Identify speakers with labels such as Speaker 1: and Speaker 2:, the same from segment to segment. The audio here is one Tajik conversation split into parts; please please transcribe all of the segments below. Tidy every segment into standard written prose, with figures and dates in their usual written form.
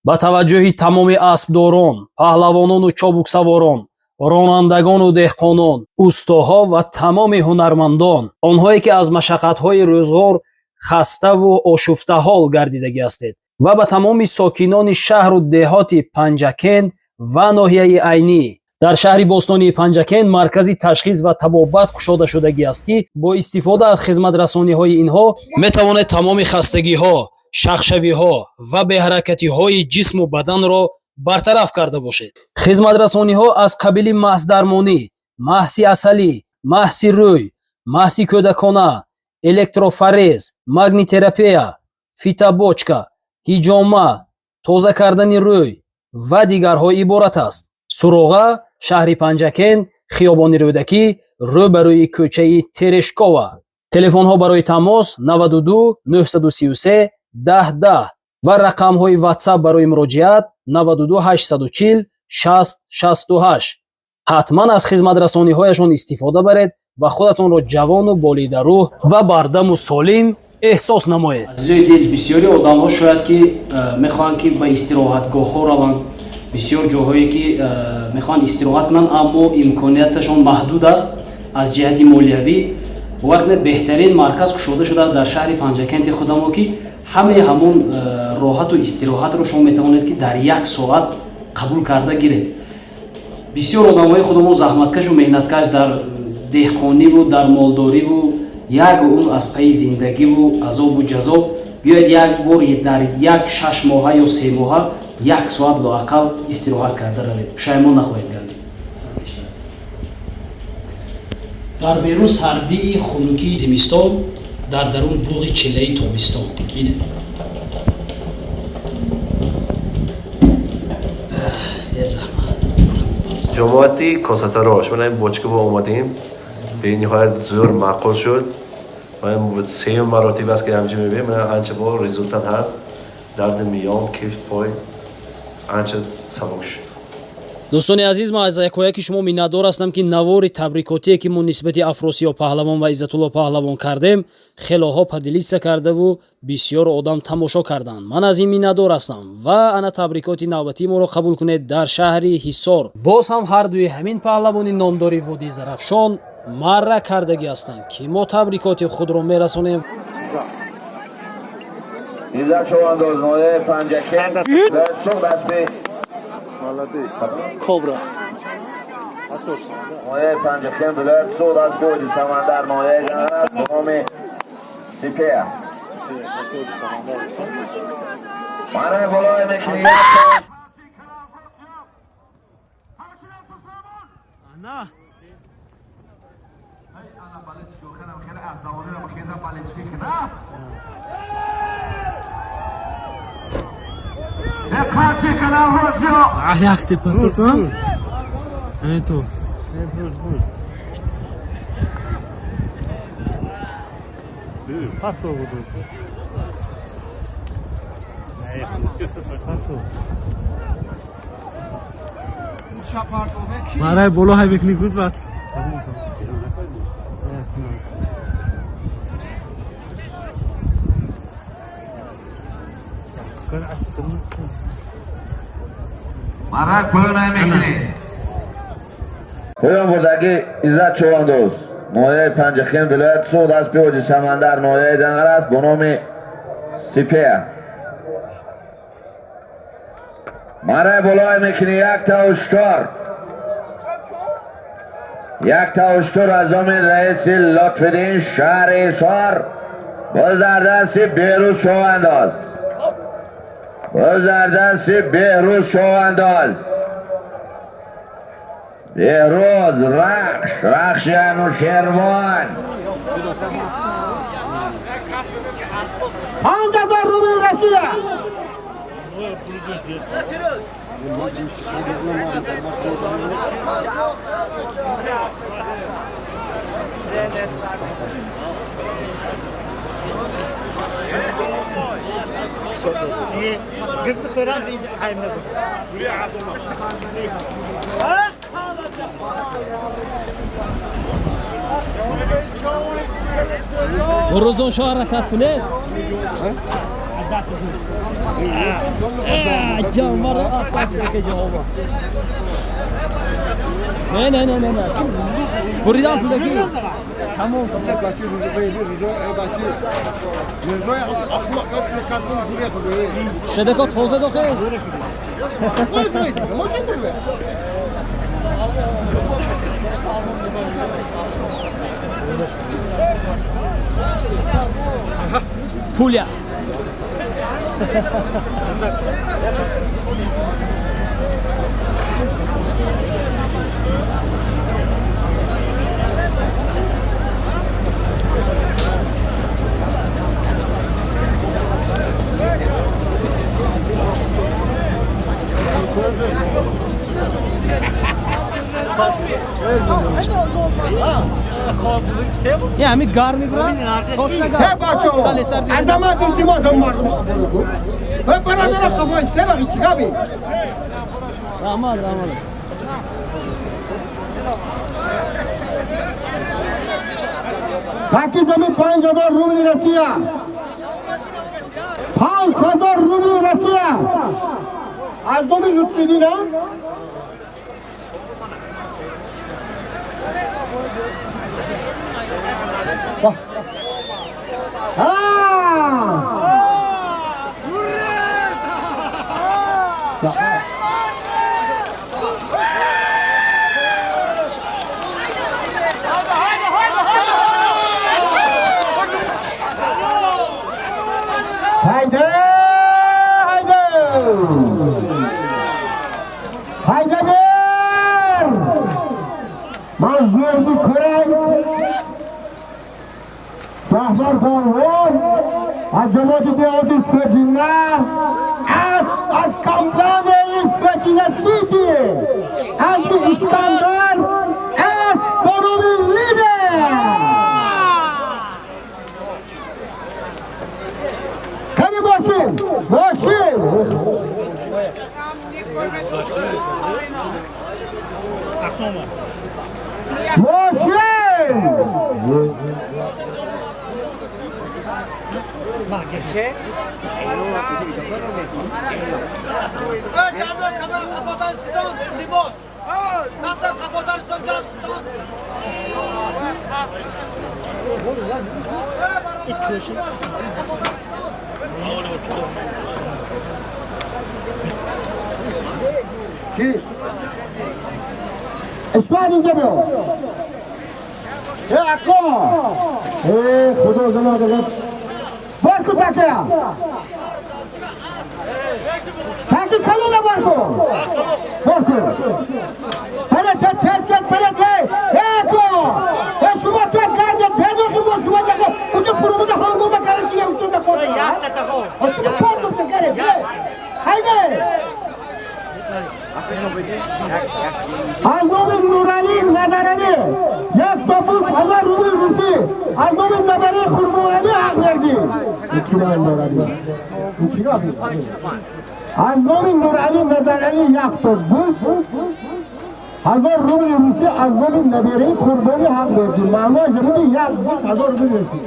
Speaker 1: Ба таваҷҷӯҳи тамоми аспдорон, паҳлавонону чобуксаворон, ронандагону деҳқонон, устоҳо ва тамоми ҳунармандон, онҳое ки аз машаққатҳои рӯзғор хаставу ошуфтаҳол гардидагӣ ҳастед ва ба тамоми сокинони шаҳру деҳоти Панҷакент ва ноҳияи Айнӣ. Дар шаҳри бостонии Панҷакент маркази ташхис ва табобат кушода шудагӣ аст, ки бо истифода аз хизматрасониҳои инҳо метавонед тамоми хастагиҳо, шахшавиҳо ва беҳаракатиҳои ҷисму баданро бартараф карда бошед. Хизматрасониҳо аз қабили маҳздармонӣ, маҳси асалӣ, маҳси рӯй, маҳси кӯдакона, электрофорез, магнитерапия, фитобочка, ҳиҷома, тоза кардани рӯй ва дигарҳо иборат аст. Суроға: шаҳри Панҷакент, хиёбони Рӯдакӣ, рӯ ба рӯи кӯчаи Терешкова. Телефонҳо барои тамос 92 933 10 10 ва рақамҳои WhatsApp барои муроҷиат 92 840 60 68. Ҳатман аз хизматрасониҳояшон истифода баред ва худатонро ҷавону болидарӯҳ ва бардаму солим эҳсос намоед. Азизои дил, бисёри одамҳо шояд ки мехоҳанд, ки ба истироҳатгоҳҳо раванд, бисёр ҷоҳое ки мехоҳанд истироҳат кунанд, аммо имконияташон маҳдуд аст аз ҷиҳати молиявӣ. Бовар кунед, беҳтарин марказ кушода шудааст дар шаҳри Панҷакенти худамо, ки ҳамаи ҳамон роҳату истироҳатро шумо метавонед, ки дар як соат қабул карда гиред. Бисёр одамҳои худамо заҳматкашу меҳнаткаш дар деҳқониву дар молдориву як умр аз пайи зиндагиву азобу ҷазо. Биёед, як бор дар як 6 моҳа ё 3 моҳа як соат лоақал истироҳат карда равед, пушаймон нахоҳед гардид. Дар берун сардии хунукии зимистон, дар дарун буғи чиллаи тобистон. Бинед.
Speaker 2: Ҷамоати косатарош, ман ин бочка бо омадем, бениҳоят зӯр маъқул шуд. Ман сеюм маротиба аст, ки ҳамҷо мебинем. Ман анча бо результат ҳаст, дарди миён, кифт, пой анча сабук шуд.
Speaker 1: Дӯстони азиз, ман аз якояки шумо миннатдор ҳастам, ки навори табрикотие, ки мо нисбати Афросиё паҳлавон ва Иззатулло паҳлавон кардем, хелоҳо поделиться кардаву бисёр одам тамошо карданд. Ман аз ин миннатдор ҳастам. Ва ана табрикоти навбатии моро қабул кунед. Дар шаҳри Ҳисор боз ҳам ҳардуи ҳамин паҳлавони номдори водии Зарафшон марра кардагӣ ҳастанд, ки мо табрикоти худро мерасонем.
Speaker 3: 13 човандоз, ноҳияи Панҷакент, Суғд, аспи
Speaker 4: Кобра.
Speaker 3: Ноҳияи Панҷакент, вилояти Суғд, аспи Ҳоҷи Самандар, ноҳияи Ҷангарас, бо номи Сипея. Мана болои мекунӣ.
Speaker 4: На. Як ти пату? Не ту. Пату буду. Пату. Марай боло ҳай бикни гуд бат.
Speaker 3: Марак поён мекунӣ. Поён бурдагӣ Иззат Човандоз, ноҳияи Панҷакент, вилояти Суғд, аспи Ҳоҷи Самандар, ноҳияи Данғарас, бо номи Сипея. Марай болои мекунӣ, якта уштор. Якта уштор аз номи раиси Лотфиддин, шаҳри Ҳисор, боз дар дасти Беҳрӯз Човандоз. Боз дар дасти Беҳрӯз Човандоз. Беҳрӯз Рахш, Рахши Анушервон.
Speaker 5: 5000 рубли Россия.
Speaker 1: Фурӯзоншо, ҳаракат кунед. Ҷанвар аста ҷавоба. Не, не, не, не, не. Буридан пулдаки. Тамом, тамом. Шедако тоза дохе. Пуля. Я ҳами гарми бра тошна гар.
Speaker 5: Азамат илтимосам мардум қабул кун. Бародара қафои себақи чӣ габи?
Speaker 1: Раҳмат, раҳмат.
Speaker 5: Таки замин 5000 рубли Россия. 5000 рубли Россия. Аз номи Лутфиддин Haydi, haydi. Haydi bir. Manzurni ko'ray. Rahbar polvon аз ҷамоати деҳоти Сочина аз компанияи Сочина Сити аз Искандар аз бо номи Лидер. Кани мошин, мошин. Мошин. اسمع اینجا بیا. ای آقا، ای خدا زنا داد. بارکو تکیا. تکی کلو نه بارکو. بارکو. پره ت تست کن پره ت. ای آقا، ای شما تست کردید پیدا کن شما دیگه. اونجا فرموده هنگام کارش نمی‌تونه کنه. شما پارتو کرده. هایده. از نام نورعلی نظرعلی یک تفوز هزار روبل روسی از نام نبری خرموعلی حق بردی. از نام نورعلی نظرعلی یک تفوز هزار روبل روسی از نام نبری خرموعلی حق بردی. معناش اینه یک بوس هزار روبل روسی.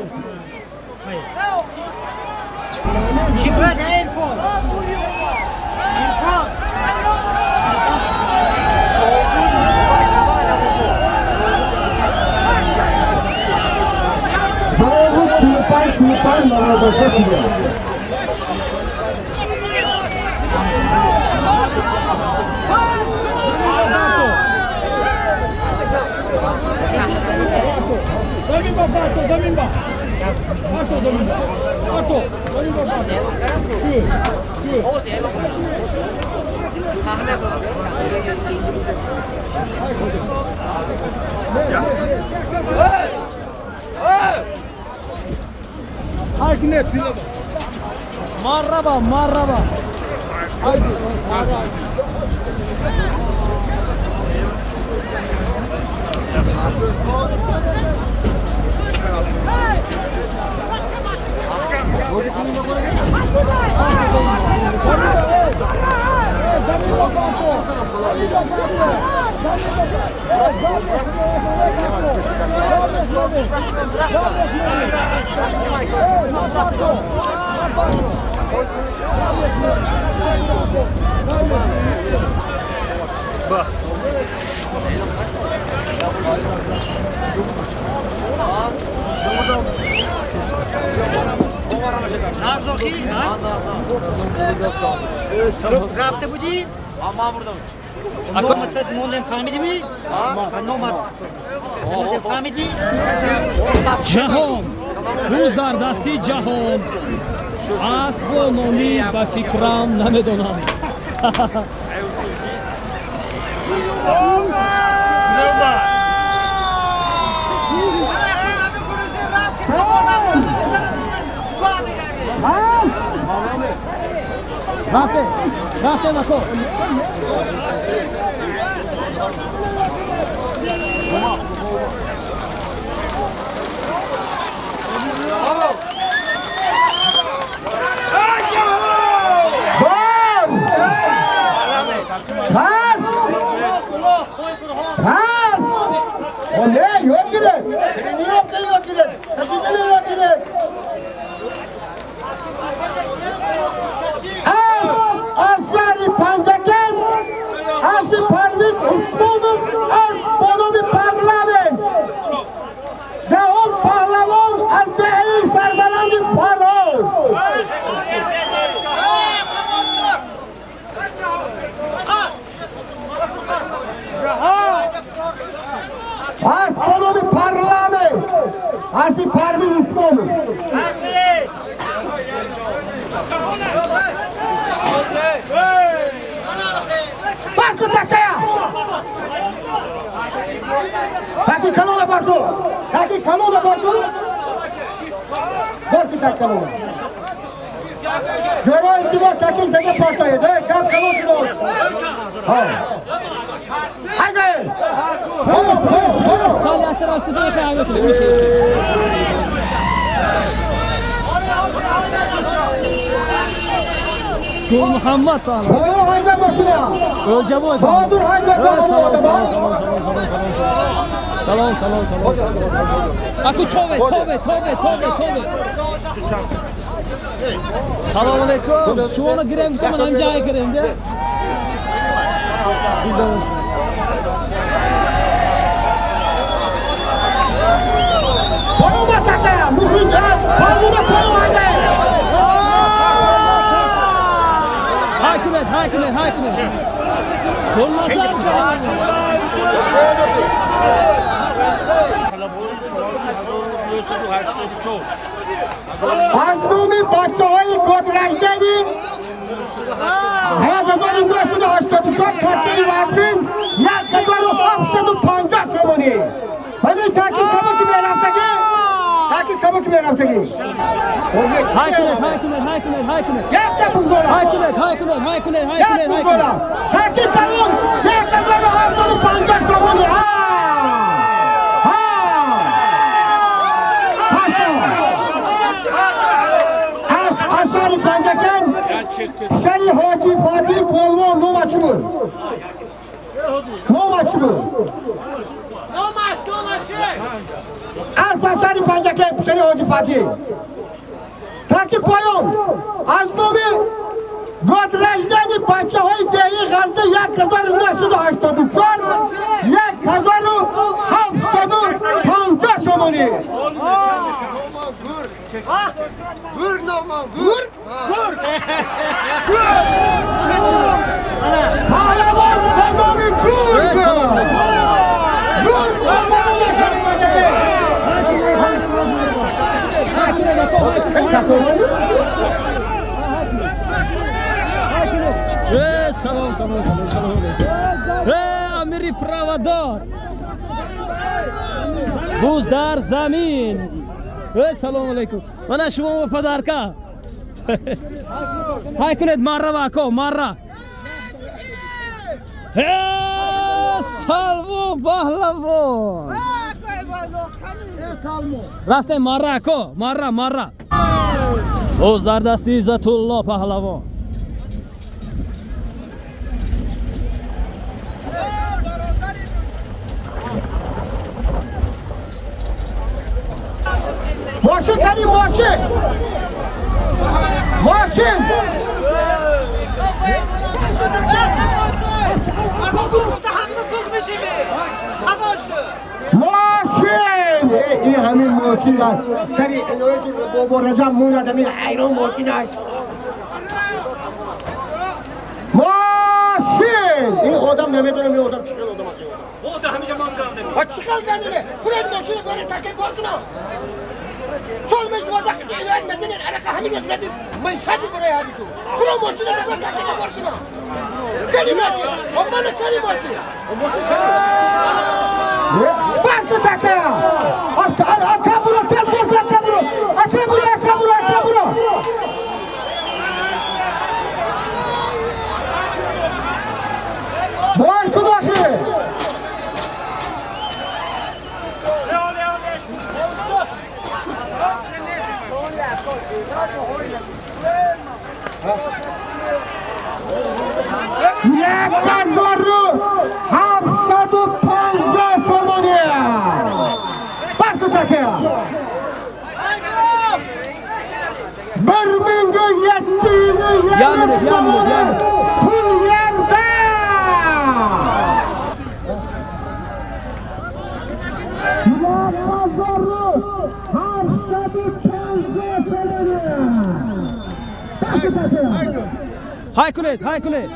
Speaker 1: Marhaba, marhaba.
Speaker 5: رفته بودی؟ ما بردم. نامت موندم فهمیدی می؟ نامت موندم فهمیدی؟
Speaker 1: Ҷаҳон буз дар дасти ҷаҳон асб бо номи ба фикрам намедонам. Рафте, рафте мако.
Speaker 5: پس پس نه یاد گرفت یاد گرفت یاد گرفت. از شهر پنجکند از پرویز عثمانов از بانوی پارلمان جهان پهلوان از دهی سربلند فرهاد. از بانوی پارلمان از پرویز عثمانов. Barco takeya! Taki kanona barco! Taki kanona barco! Barco tak kanona! Joro iltimos taki zaga partaydi, kap kanon kilo. Ha. Haydi!
Speaker 1: Sal atrof sidon xayol qilib. Gul Muhammad ta'ala. O'ljaboy. Salom, salom, salom, salom, salom, salom. Salom, salom, salom. Aku tove, tove, tove, tove, tove. Salom alaykum. Shuni girem, man ham joy giremda.
Speaker 5: Paloma takaya, muhrinda, palmuna paloma.
Speaker 1: Hay kunet, hay kunet, hay kunet. Golnazar.
Speaker 5: از نومی بچه های قدرشدی 1984 تکی وزمین 1750 سومونی. ولی تکی سبکی میرفتگی، تکی سبکی میرفتگی.
Speaker 1: Hay kunet, hay kunet, hay kunet, hay kunet.
Speaker 5: یک بزرگ.
Speaker 1: Hay kunet, hay kunet, hay kunet, hay kunet, hay kunet.
Speaker 5: تکی تمام 1750 سومونی. ها ها از اثر پنجکن سری حاجی فاطی پولوان نومچ بود. نومچ بود. از اثر پنجکن سری حاجی فاطی. تاکی پایان از نومی گادرجدن بچه های دهی غزه 1984 1750 سومونی.
Speaker 6: Gur normal, gur. Gur.
Speaker 5: Pahlavan به نام gur. Gur
Speaker 1: Salom, salom, salom, salom. Amiri Pravador. Buz дар замин. Салом алейкум. Мана шумо ба падарка. Ҳай кунед марра ва ако, марра. Салму паҳлавон. Рафтем марра ако, марра, марра. Буз дар дасти Иззатулло паҳлавон.
Speaker 5: ماشین کنیم ماشین ماشین. ماشین در سری عنایت بابا رجب موند همین حیران ماشینش ماشین این آدم نمیدونم این آدم چی خیلی آدم است. این آدم چی خیلی گردونه پرد ماشین بره تکه بار کنم چون میش دوازده خیلی عنایت مزنین عرقه همین روز ندید من شد برای هری تو پرد ماشین بره تکه بار کنم کلی ماشین من کلی ماشین ماشین بار تکه اکبرو تز بار اکبرو اکبرو اکبرو اکبرو بار کداخی یک 1750 سومانی بار تکه 1770
Speaker 1: Яминет.
Speaker 5: Pul yerda 1750 сомонӣ.
Speaker 1: Ҳай кунед, ҳай кунед.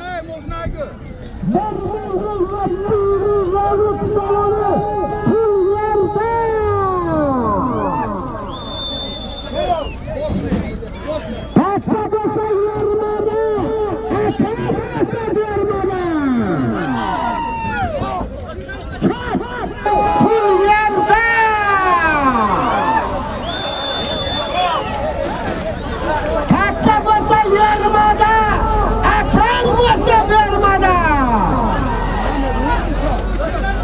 Speaker 5: 1750 сомонӣ pul yerda. Aka bo'lsa yermada, aka bo'lsa bermada. Pul yerda. Katta bo'lsa yermada, akal bo'lsa bermada.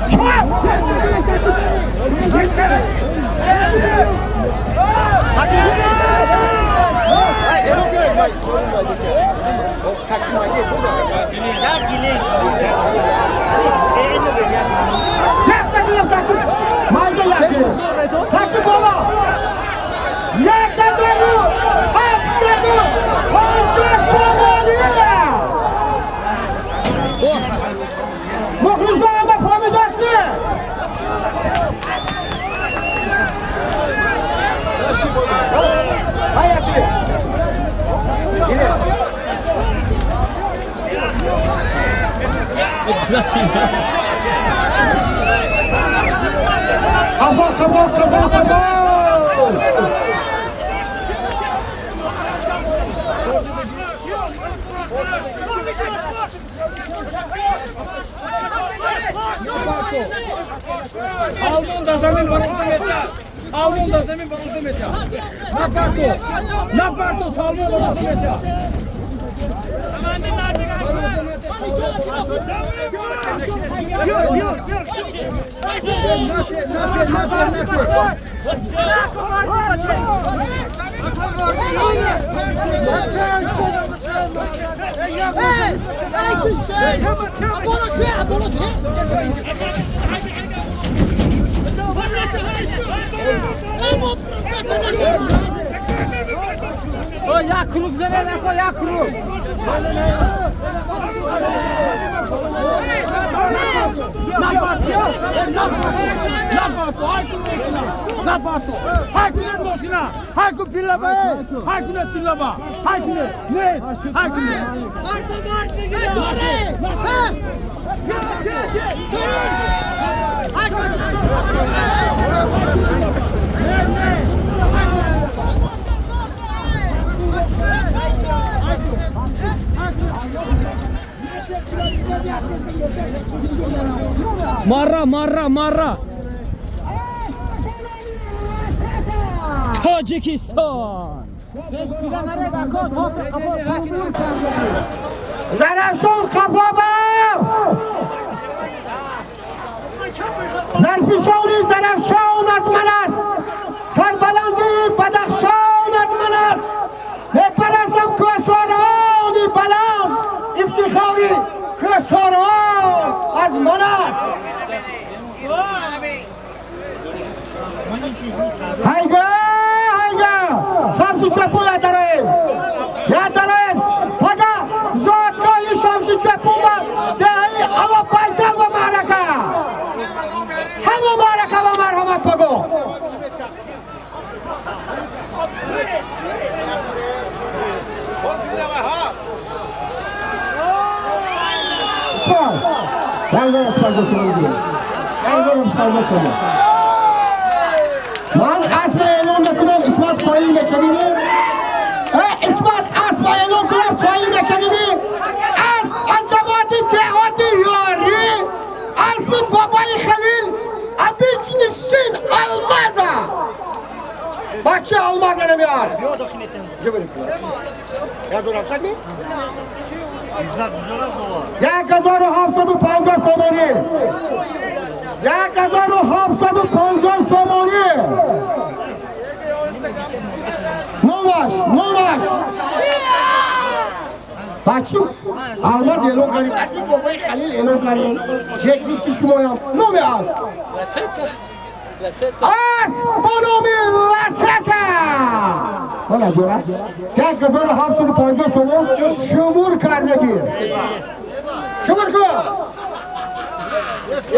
Speaker 5: 1750 сомонӣ. Мухлисон ҳама фаҳмидастми? Қабо, қабо, қабо, қабо!
Speaker 6: Алмон дар замин барошта метиҳад. Алмон дар замин барошта метиҳад. Напарто. Напарто, Салмон барошта метиҳад.
Speaker 4: Як круг зелена, як круг.
Speaker 6: Напарто. Ҳай кунед мошина. Ҳай кун пиллаба. Ҳай кунед пиллаба. Ҳай кунед. Не. Ҳай кунед.
Speaker 1: Марра, марра, марра. Тоҷикистон.
Speaker 5: Зарафшон қафо зарфишони Зарафшон аз ман аст, сарбаландии Бадахшон аз ман аст. Мепарастам кӯҳсорони баланд, ифтихори кӯҳсорон аз ман аст. Ҳайга, ҳайга, Шамси Чапун ядароед, ядароед. Пага зодгоҳи Шамси Чапун ва деҳаи Аллопайтал ва маърака. Ҳама маърака ва марҳамат паго. اسمان 1050 تومان. من اسب اعلام میکنم اسمت پایین میشویم. اسمت اسب اعلام کنم پایین میشویم. اسب از جماعت دهات یاری، اسب بابای خلیل ابیچنشین المازا. بچه المازا نمیاد. 1700 می؟ 1750 سومانی. 1750 سومانی. نومش نومش بچه الماز اعلام کردیم، اسم بابای خلیل اعلام کردیم. یک دوستی شمایم نام است اسب با نام لسکه. حالا جورا 1750 تومان شمور کردگی. شمور کن. اسب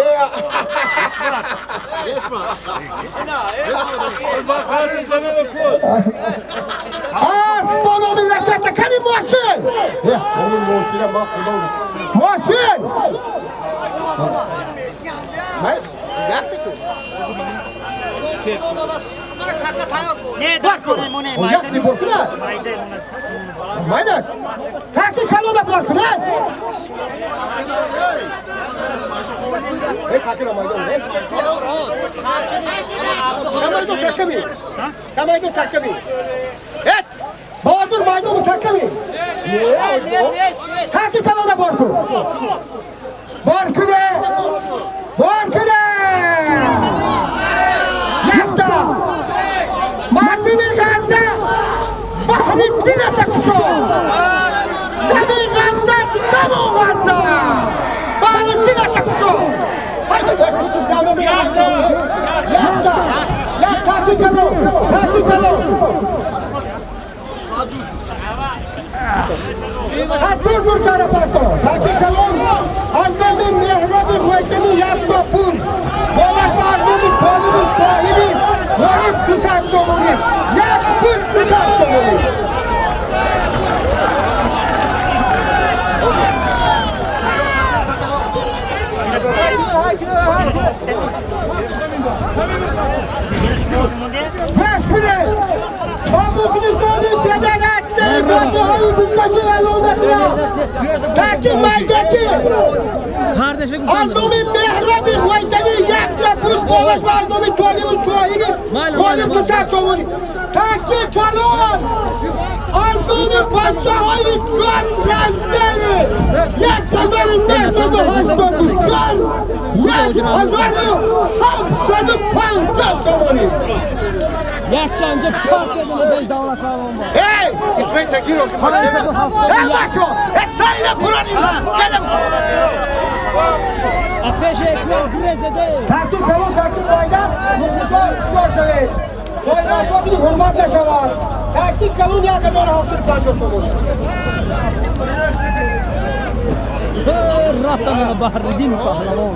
Speaker 5: با نام لسکه. کلی ماشین ماشین
Speaker 4: نه
Speaker 5: بار کن. یک بار کنه. майдаш таки калона бор кунад. Такира майдон. Камайдо таками. Камайдо таками. Эт! Баҳодур майдону таками. Таки калона бор кун. Бор куне. Бор куне. Якта. Мардуми Ғазза Баҳриддин такшо. Замин Ғазза дамо Ғазза. Баҳриддин такшо. Якта. Як таки калон. Таки калон. Дур дур кара парто. Таки калон. Аз номи Меҳроби Хойтани якта пул. Болаш аз номи Толиби соҳиби ғолиб 200 сомонӣ. Як пул 200 сомонӣ. پس کنه. با مخلصان پدر اکثر بچه های بزرگ اعلام میکنم. تاکی مایدکی از نام مهراب خویتنی یک تا پوز بالاش و از نام طالب و صاحبی غالب 200 سومانی. تاکی کلان از نام بچه های گاد رزدنی 1984 1750 سومانی.
Speaker 1: Якчанҷа парк кардана пеш давлат паҳлавон.
Speaker 5: Эй, Исмаил Сакиров.
Speaker 1: 871.
Speaker 5: Эй, бачо, эй, сайна пурани.
Speaker 1: А пеши экран гурезаде.
Speaker 5: Таки калон, таки майда, мухлисон ҳушёр шавед. Поймоздоби ҳурмат нашавад. Таки калон 1750 сомонӣ.
Speaker 1: Рафтан Баҳриддин паҳлавон.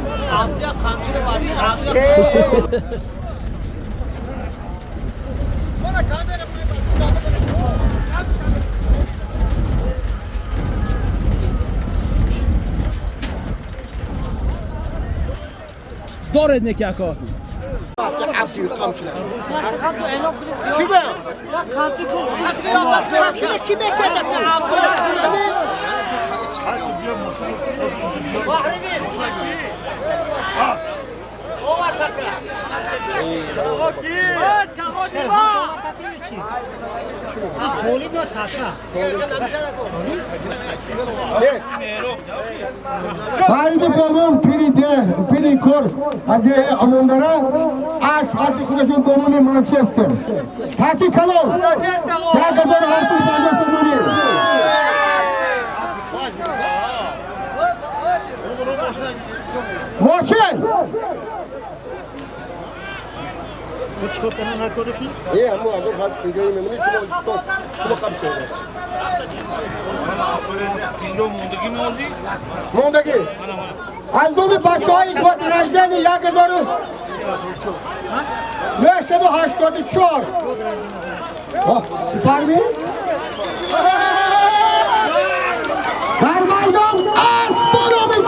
Speaker 1: Доред неки ако.
Speaker 5: Чӣ гӯям? Чӣ мекарда? Фариди фармон пири деҳ пири кор аз деҳи Амондара асп аспи худашон бо номи Манчестер. Таки калон 1750 сомонӣ. Мошин. Е, ҳамо агар ҳаст пинҷои мемонӣ шумо стоп шумо қабл мондагӣ аз номи бачаҳои год рождения 1984 фарми дар майдон асп бо номи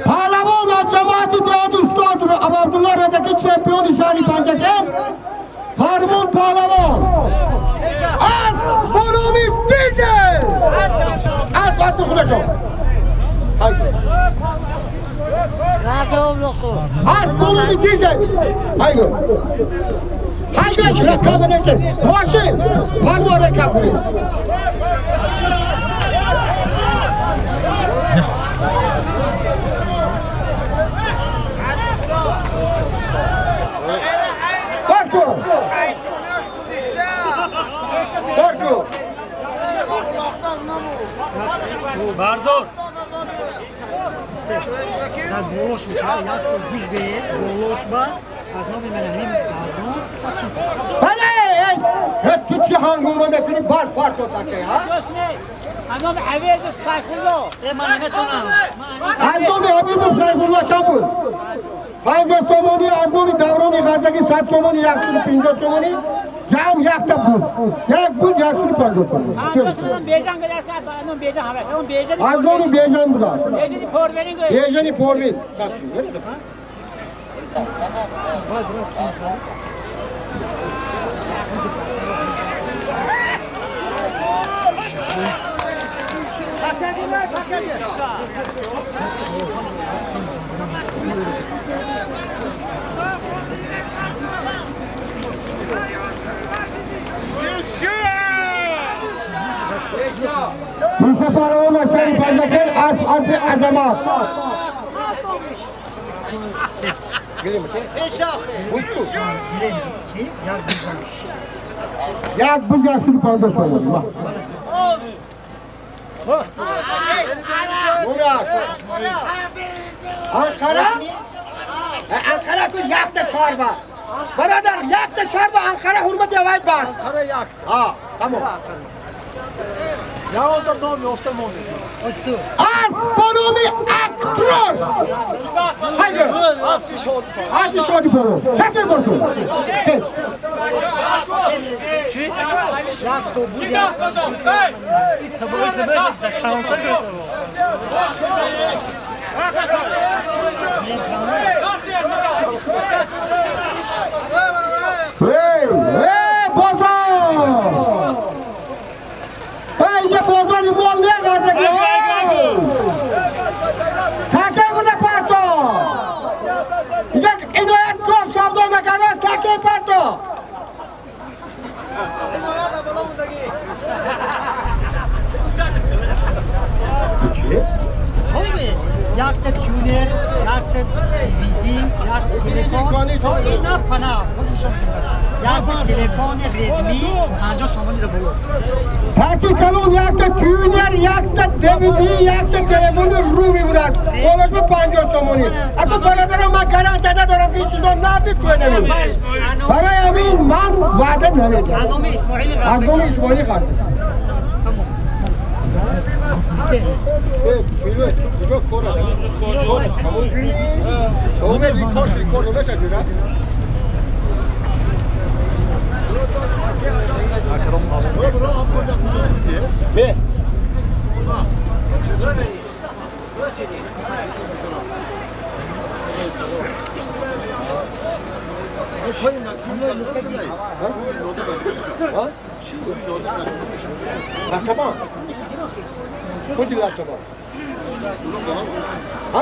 Speaker 5: Паҳлавон аз ҷамоати деҳоти устод Абуабдулло Рӯдакӣ, чемпиони шаҳри Панҷакент, Фармон Паҳлавон аз бо номи Дизел, аз вазни худашон, аз бо номи Дизел. Хайгӯ, хайгӯ, ракаба несед, мошин фармон, ракаб кунед. Барку! Барку!
Speaker 7: Бардор.
Speaker 4: Аз болош мешавад, як буз болош ба аз номи ман ҳамин мардум.
Speaker 5: Бале, эй, ту чӣ ҳангома мекунӣ? Бар парто таке, ҳа?
Speaker 4: Аз номи Ҳавизу Сайфулло. Ман наметонам.
Speaker 5: Аз номи Ҳабизу Сайфулло чанд буд? 50 сомонӣ, аз номи Даврони Ғарзагӣ 100 сомонӣ, 150 сомонӣ, ҷамъ якта буз. Як буз 150 сомонӣ.
Speaker 4: Бежан гирифт, Бежан ҳамаш. Бежан.
Speaker 5: Аз номи Бежан будааст.
Speaker 4: Бежани Порвин.
Speaker 5: Бежани Порвин. Муса Паҳлавон аз шаҳри Панҷакент, асп, аспи Азамат. Як буз 150 сомонӣ. Номи асп. Анқара? Анқара ку якта шарба. Бародар, якта шарба Анқара ҳурмати авай бас.
Speaker 6: Анқара якта.
Speaker 5: Ҳа, тамом.
Speaker 6: Ягонта ном ёфта монед.
Speaker 5: Асп бо номи Актрос. Хайгӯ.
Speaker 6: Аспи шод.
Speaker 5: Аспи шоди паро. Каке борту? Эй, эй, бозор! Эй, инҷа бозори мол неғарда. Такей буда парто! Инҷа Иноят гов савдо накардааст, такей парто!
Speaker 4: Якта тюнер, якта DVD, як телефон. Ина пана, як телефони Redmi 50 сомонӣ да боло.
Speaker 5: Таки калон якта тюнер, якта DVD, якта телефони руми будааст. Болошба 50 сомонӣ. Ако бародарам, ман гарантия надорам, ки ин чизо набикунем. Барои ҳамин ман ваъда намедиҳам.
Speaker 4: Аз номи Исмоили.
Speaker 5: Аз номи Исмоили Ғарзӣ. Куҷо кор? Кор кор намешад. Бе. Латтабан. Куҷи латтабан? Ҳа?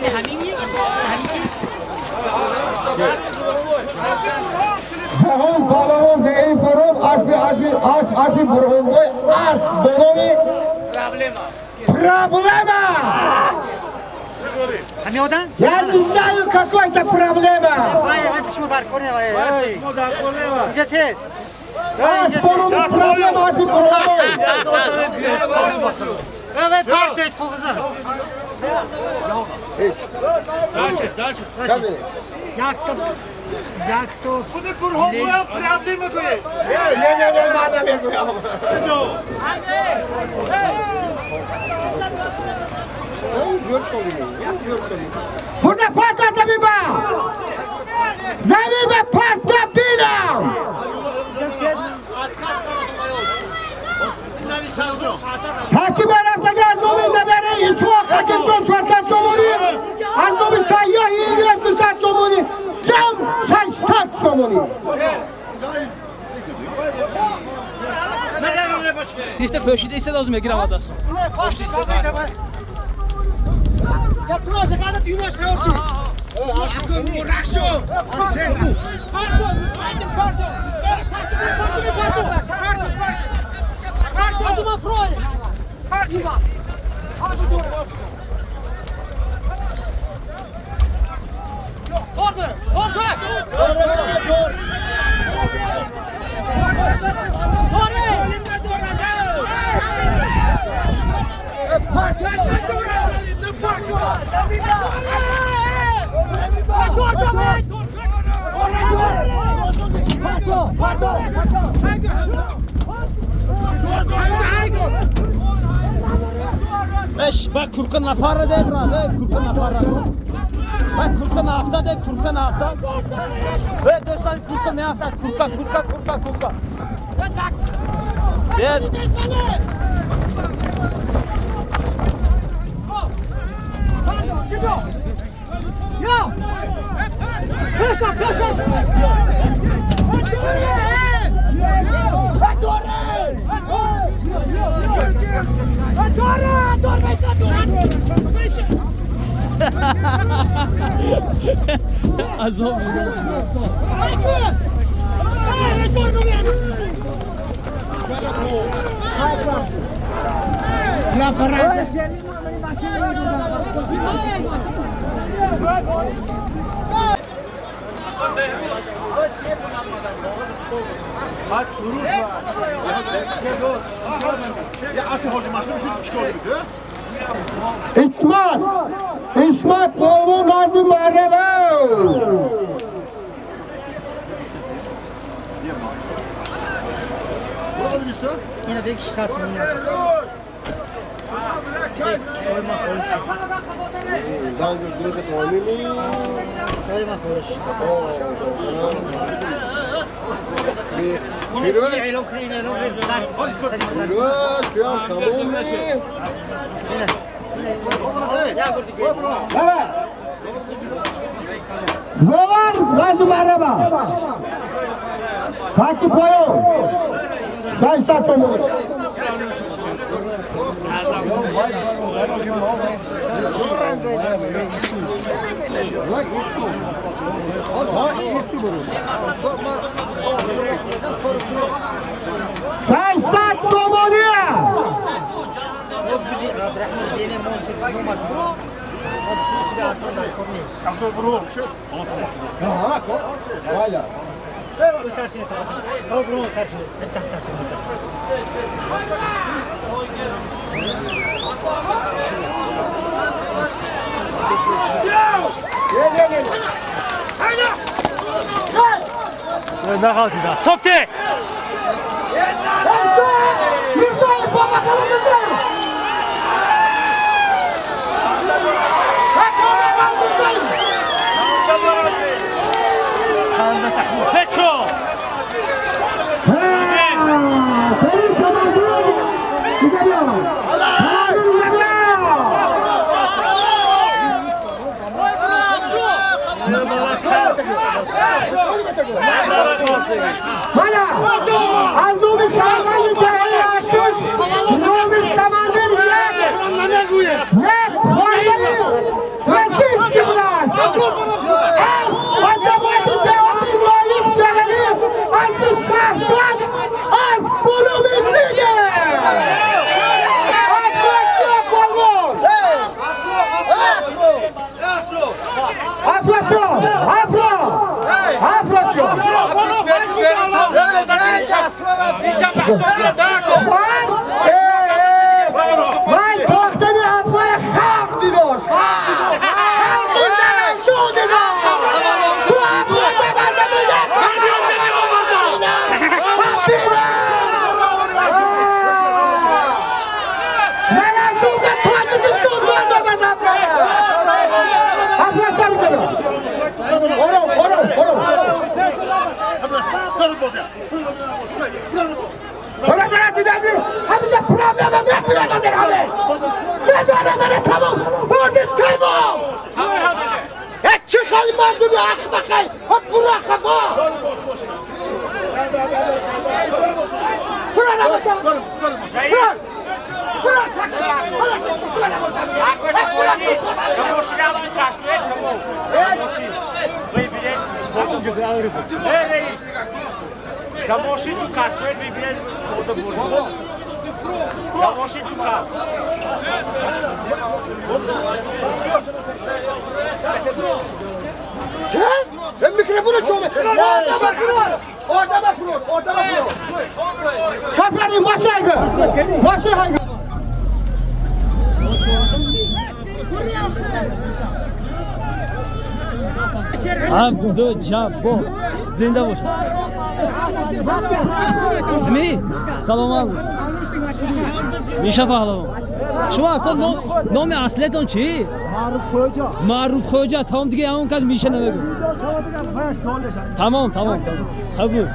Speaker 4: Ҳамин ҳамин чи?
Speaker 5: Ҷаҳон Паҳлавон деҳаи Фаром, аспи, аспи, асп, аспи Бурҳонбой, асп бо номи Проблема.
Speaker 4: Ҳамин одам?
Speaker 5: Я не знаю, какой это проблема.
Speaker 4: Вай, шумо дар кор не, вай. Инҷа тез.
Speaker 5: Асп бо номи Проблема, аспи Бурҳонбой.
Speaker 4: Вай, партед қоғыза.
Speaker 7: Дальше, дальше.
Speaker 4: Якта, якто.
Speaker 6: Худи Бурҳонбоям проблема гӯед.
Speaker 5: Не, не, не, ман намегӯям. Бурда парта замин ба! Замин ба парта бинам! Ҳаким рафтага аз номи набари Исҳоқ Ҳакимҷон 400 сомонӣ, аз номи Сайёҳи Илёс 200 сомонӣ, ҷамъ 600 сомонӣ.
Speaker 1: Гирифта пӯшида истода, озу мегирам аз дастон. Пошти истода. Эш, ба курка нафара де, брат, э, курка нафара. Ба курка нафта де, курка нафта. Э, дӯстон, курка меафтад, курка, курка, курка, курка. Э, азоб.
Speaker 5: Исмат! Исмат полвон гази Муҳаррама!
Speaker 4: Ина бек 600 сомонӣ. Сойма холиш. Эълон кунед, эълон кунед.
Speaker 5: Зовар гази Муҳаррама! Хати поён! 600 сомонӣ. 600 сомонӣ!
Speaker 7: Стоп те!
Speaker 5: Мирзоев, бобакалон Мирзоев! Мирзоев!
Speaker 7: Печо!
Speaker 5: Фарид командир! Дига биё! Командир, дига биё! Мана! Аз номи шаҳрванди деҳаи Ашуч, номи командир як хоҳари российский будааст. Аз ҷамоати деҳоти Лоиқ Шаҳрӣ аз шаҳрсад аз клуби лидер! Афросиёб полвон! Афросиёб! Афро! Афросиёб! Ман тохтани афрои халқ дидост! Халқи заранчӯ дидост! Ту афро бадазами як Заранчӯ ба Тоҷикистон дод аз афрона! Тамом, бозӣ тамом. Чӣ хеле мардуми ахмақай, бура хафа. Бура набоша. Бура. Бура бура набоша. Чӣ? Микрофон чӯме. Одама фурор, одама фурор, одама фурор. Чапрани машайга. Машайга.
Speaker 1: Абдуҷаббор зинда бош. Ми саломат бош. Миша паҳлавон. Шумо ако номи аслиятон чӣ?
Speaker 8: Маъруф Хоҷа.
Speaker 1: Маъруф Хоҷа. Тамом дига ҳамон кас Миша намегӯ. Тамом, тамом, тамом. Қабул.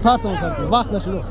Speaker 1: Партон, партон. Вақт нашуд.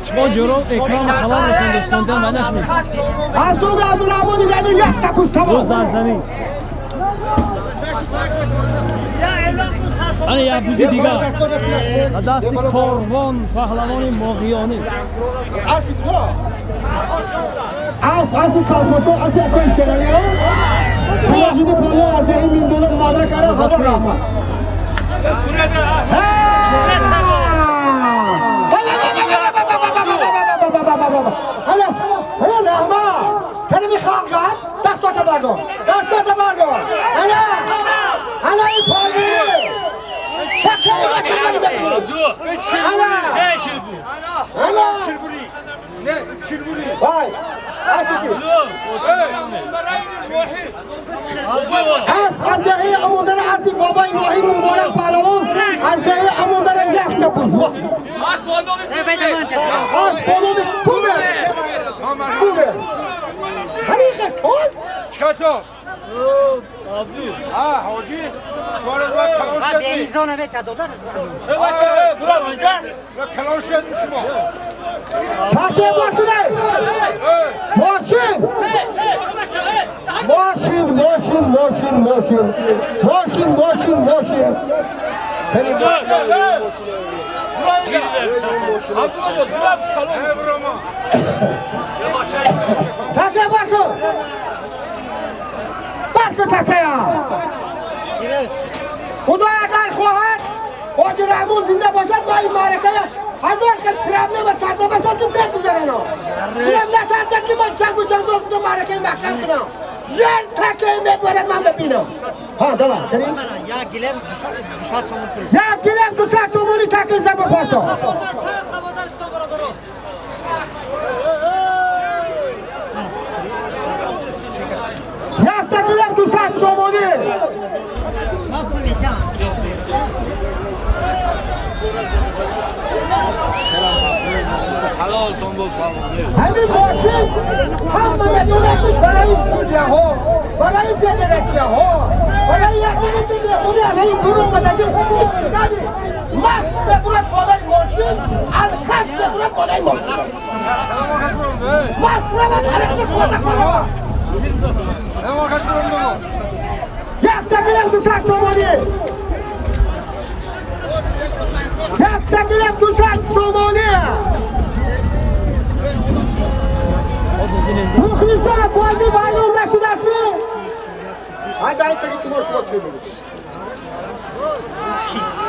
Speaker 1: Шумо ҷӯро экран халал расон дӯстонда манаш ми.
Speaker 5: Азоб Абдурраҳмон яъне як тапуз тамом.
Speaker 1: Боз дар замин. Ана як бузи дигар. Ба дасти корвон паҳлавони моғиёнӣ.
Speaker 6: ҳоҷӣ калон шудем шумо.
Speaker 5: Мошин! Мошин, мошин, мошин, мошин. Мошин, мошин, мошин. Такая барку! Барку такая! Худо агар хоҳад, ҳоҷи Раҳмон зинда бошад, мо ин маъракая ҳазор кас проблема сарда бошад, ки мегузаронам. Шумо натарсед, ки ман ҷангу ҷанҷол кунам, маъракаи маҳкам кунам. Зер такая мебарад, ман бибинам. Ҳа, давай, карим.
Speaker 4: Як гилем 200 сомон пул.
Speaker 5: Як гилем 200 сомони такаи заба парто. Як гилем 200 сомони. Ҳамин мошин ҳама медонад, ки барои судяҳо, барои федератсияҳо, барои якине ки мехони алайҳи буромадаги ҳеҷ маст мебурад болои мошин, алкаш мебурад болои мошин. Маст равад, арақи хӯрда хӯрда. Якта гилем 200 сомонӣ. Якта гилем 200 сомонӣ. Мухлисон бозӣ вайрон нашудастми?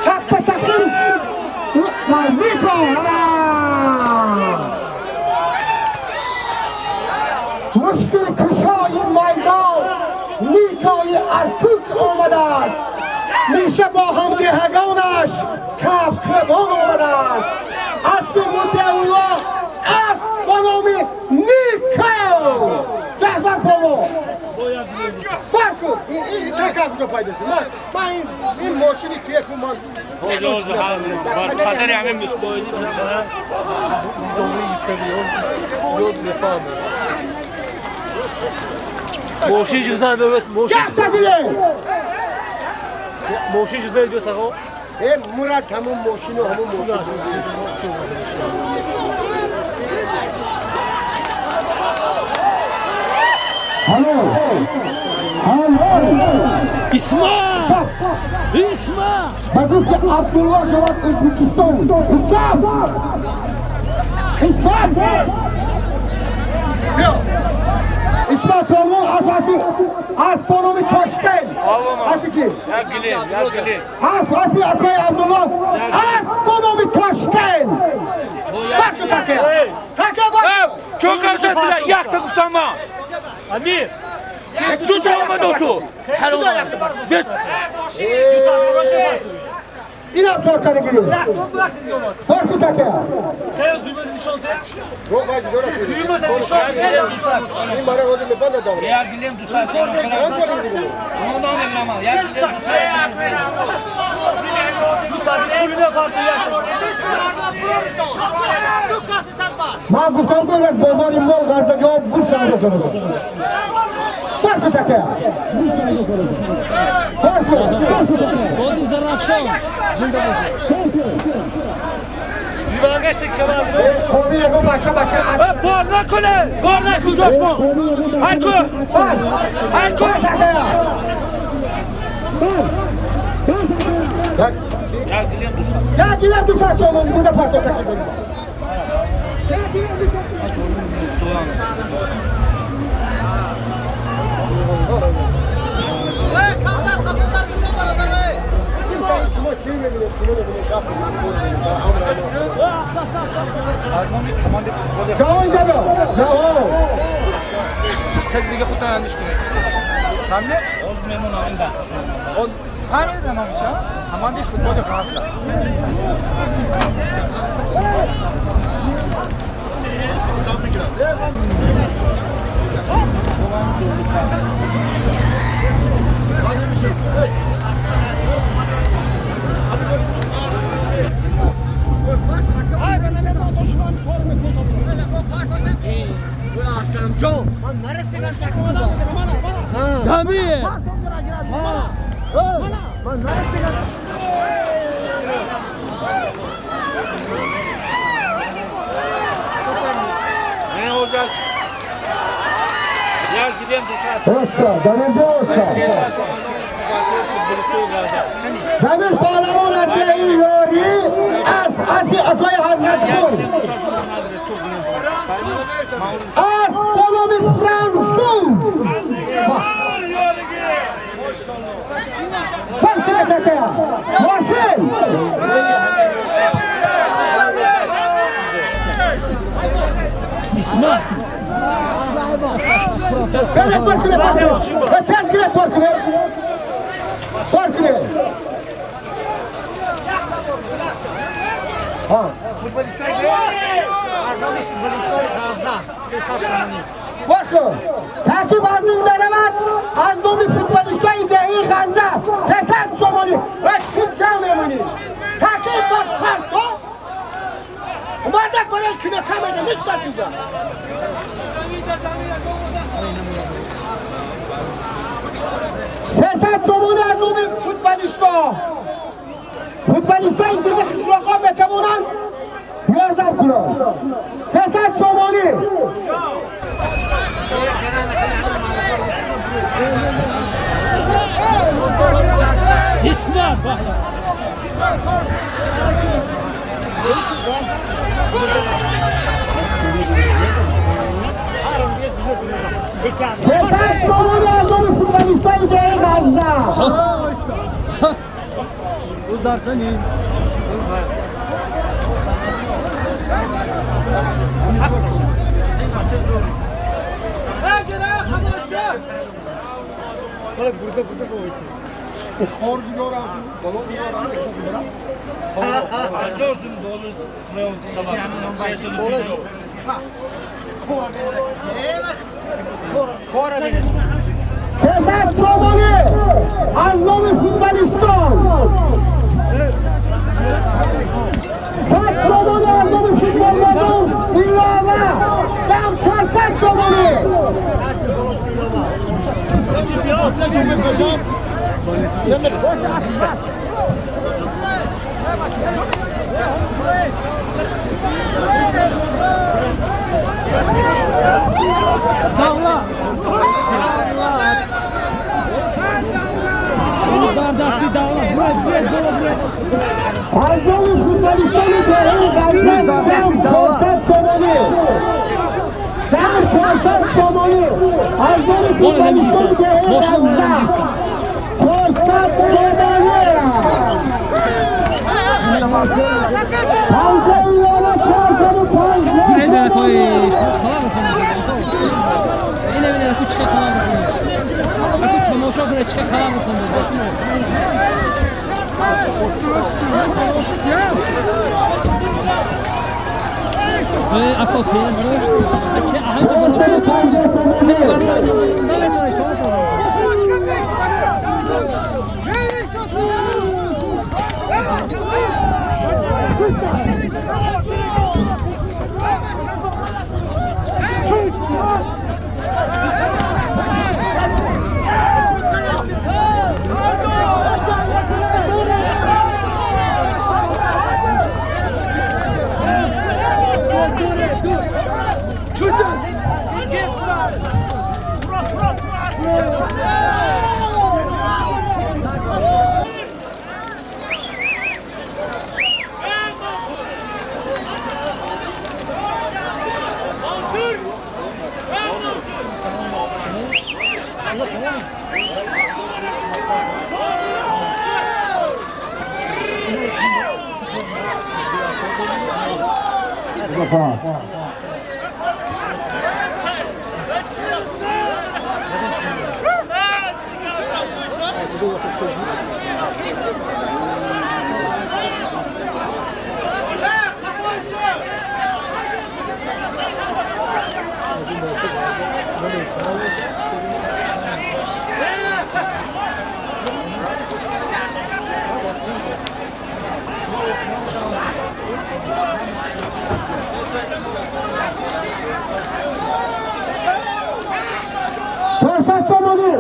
Speaker 5: Чаппа тақим Нико. Мушкил кушои майдон Никои Аркуч омадааст. Миша бо ҳамдеҳагонаш кафкӯбон омадааст. Аспи Мутеулло асп ба номи Нико Ҷаъфар Поло. Барку, ин така куҷо пайдо шуд? Ман ин мошини туяку ман
Speaker 7: хатари ҳамин мусбоидӣ. Мошин ҷиза бевет, мошин.
Speaker 5: Якта гилем.
Speaker 7: Мошин ҷиза биё таго.
Speaker 5: Мурад ҳамон мошину ҳамон мошин. Алло! Алло!
Speaker 1: Исма! Исма!
Speaker 5: Ба гуфти Абдулло шавад Ӯзбекистон. Ҳисоб! Ҳисоб! Исма Толмон аз асп бо номи Тошкент. Аспи ки?
Speaker 7: Як гилем, як гилем.
Speaker 5: Аспи акои Абдулло. Асп бо номи Тошкент. Барку такая. Такая барку.
Speaker 7: Чон карсатдилар, якта гуфтам ман. Амир. Чун омадосу?
Speaker 5: Инам чоркани гирифт. Барку такая.
Speaker 7: Як гилем 200. Як гилем 200.
Speaker 5: Ман гуфтам, ки як бозори мол ғарзагиҳо бу савдо кунад. Барку такая. Барку.
Speaker 1: Боди Зарафшон. Зинда бошед.
Speaker 5: Хоби ягон бача бача.
Speaker 7: Бор накуне, бор накун ҷошмон. Ҳайкун. Ҳайкун.
Speaker 5: Як гилем 200 сомон буда парто такия. جوان جلو جوان
Speaker 6: سگ دیگه خودتان اندیش کنید. فهمیده؟
Speaker 7: باز میمون این بحث.
Speaker 6: فهمیده نمیشه؟ کماندی فوتبال غزه.
Speaker 4: Aslam جان من نرسیدم.
Speaker 1: Дамир!
Speaker 5: Usta, Damirci usta. Damir پهلوان از یاری از اتای حضرت پور از قلم فرانسو مارسل
Speaker 1: اسمع
Speaker 5: ترکیب از این برود از نام فوتبالیستای دهی غزه 300 سومانی و چیز زن میمونی ترکیب بر پرسا مردک برای کنه کمه نیست اینجا 300 تومانی از نام فوتبالیستا فوتبالیستای دیگه خشلاقا بتوانند یاردم کنند 300 تومانی
Speaker 1: اسمع
Speaker 5: 300 تومانی از نام فوتبالیستای دیگه غزه
Speaker 1: روز در زمین
Speaker 5: سیصد تومانی از نام فوتبالیستان 100 تومانی از نام فوتبالبازان علاوه دم 400 تومانی
Speaker 1: دولت دولت روز در دستی دولت برد برد برد برد روز در دستی دولت مال نمی‌گیسن ماشین نمی‌گیسن گریزه نکنی خلا رسانده اینه بینه اکو چه خلا رسانده اکو تماشا کنه چه خلا رسانده اکو که چه اهم
Speaker 5: 400 تومانی. сомонӣ.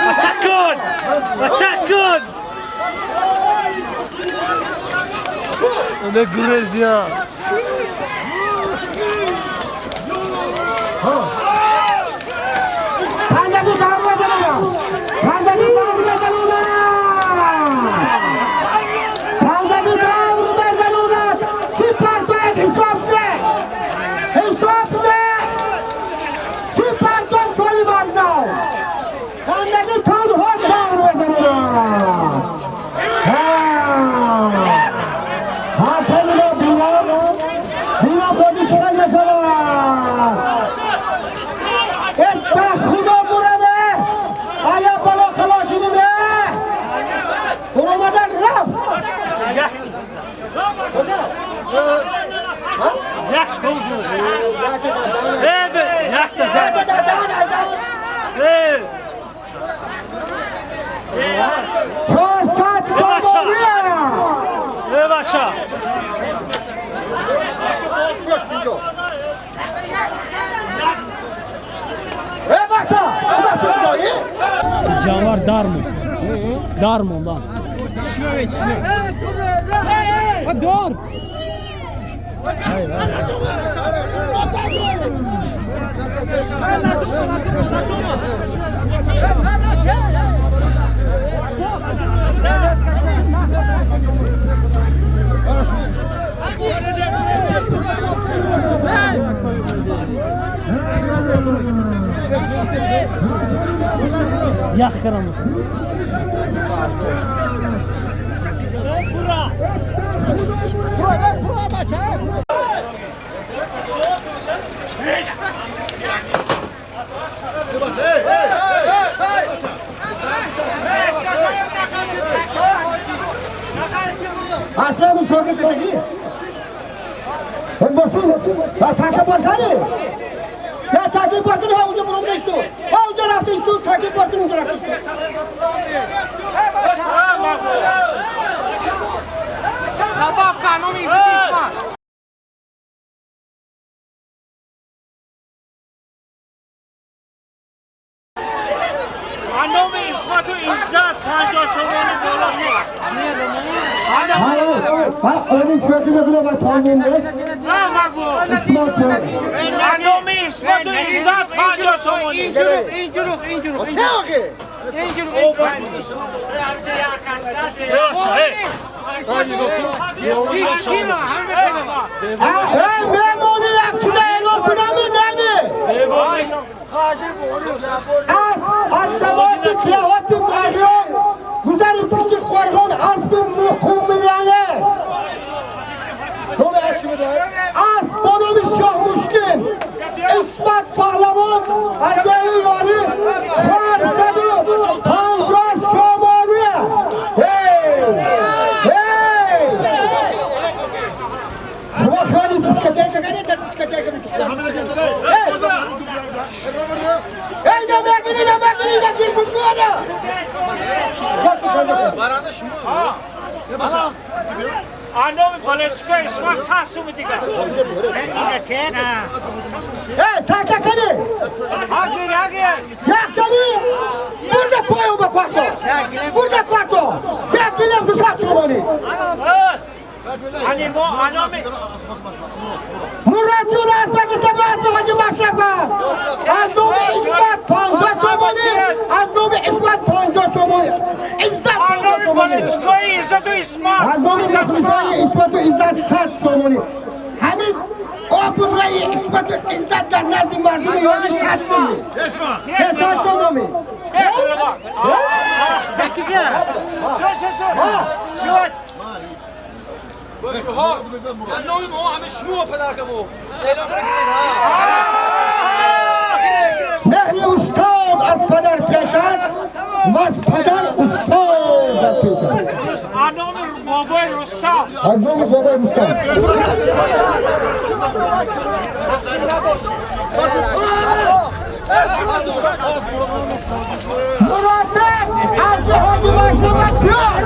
Speaker 7: Бача кун! Бача кун! Гурезия.
Speaker 5: Панҷаги давр мезанонад. Панҷаги давр мезанонад. Панҷаги давр мезанонад. Сипартоед, ҳисоб не. Ҳисоб не. Сипартон толи вазнав. Панҷаги танҳо давр мезанонад. Ҳа, бина, бина, бозӣ чӣ мешавад. Этта худо бураве! Ая бало халошидиме! Уромадан рафт!
Speaker 7: Яхш қовзу. Э, яхта зад. Э!
Speaker 5: 400 сомонӣ!
Speaker 7: Э, бача.
Speaker 5: Э, бача! Бача, куҷоӣ?
Speaker 1: Ҷанвар дармонд, дармондан. Дор. Ях кардам.
Speaker 5: Аслам шогирд дагӣ? Бошун, така бор кани? Я таки бор кани, ҳа унҷа буром исту. Ҳа унҷа рафта исту, таки бор кани, унҷа рафта исту.
Speaker 6: Добавка, номи Исмат. Номи Исмату Иззат 50 сомонӣ боло.
Speaker 5: Ҳа, онин шӯхӣ мекунад ва пойин нест.
Speaker 7: Номи Исмату Иззат 50 сомонӣ.
Speaker 6: Инҷуруқ, инҷуруқ.
Speaker 7: Бача, э.
Speaker 5: Э, мемонӣ як чиза эълон кунами нами? Аз самоти деҳоти Мағён гузари пушти қорғон асби муқим миллионер. Асб бо номи Шоҳмушкин Исмат паҳлавон аз деҳи Ёрӣ 450 сомонӣ. Ҳей! Ҳей! Шумо хеле дискотека кардед, дар дискотека мекушед. Эй, намегирӣ, намегирӣ, нагир бикуна.
Speaker 7: Номи Балечка Исмат 100 суми дигар.
Speaker 5: Эй, така кани. Яктами бурда поён ба парто. Бурда парто. Як миллион 200 сомонӣ.
Speaker 7: Номи
Speaker 5: Муратҷон аз багитаба аз Ҳоҷи Машрафа. Аз номи Исмат 50 сомонӣ. Аз номи Исмат 50 сомонӣ. Иззат 50
Speaker 7: Номи
Speaker 5: сомонӣ.
Speaker 7: Балечкаи Иззату Исмат.
Speaker 5: Аз номи мухлисони Исмату Иззат 100 сомонӣ. Ҳамин обрӯи Исмату Иззат дар назди мардуми Ёрӣ 100 сомонӣ. 100 сомонӣ. Ҳа.
Speaker 6: Номи мо ҳама шумо падаркамо. Эълон кардед, ҳа.
Speaker 5: Меҳри устод аз падар пеш аст ва аз падар устод дар пеш аст.
Speaker 7: Номи бобои Рустам.
Speaker 5: Аз номи бобои Рустам. Муродбек аз Ҳоҷи Машрафа биёр.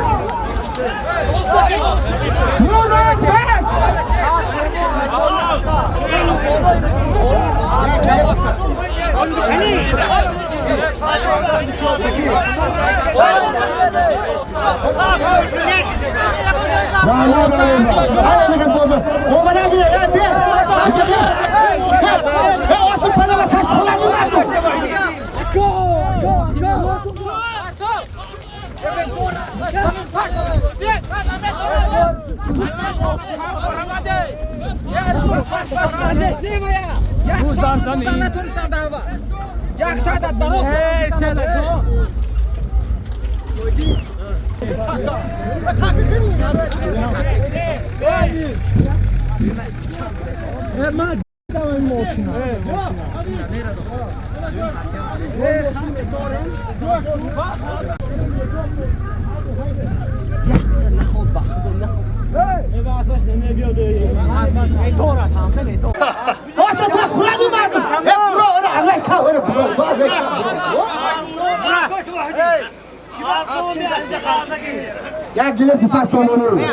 Speaker 5: یک گله 200 تومانی.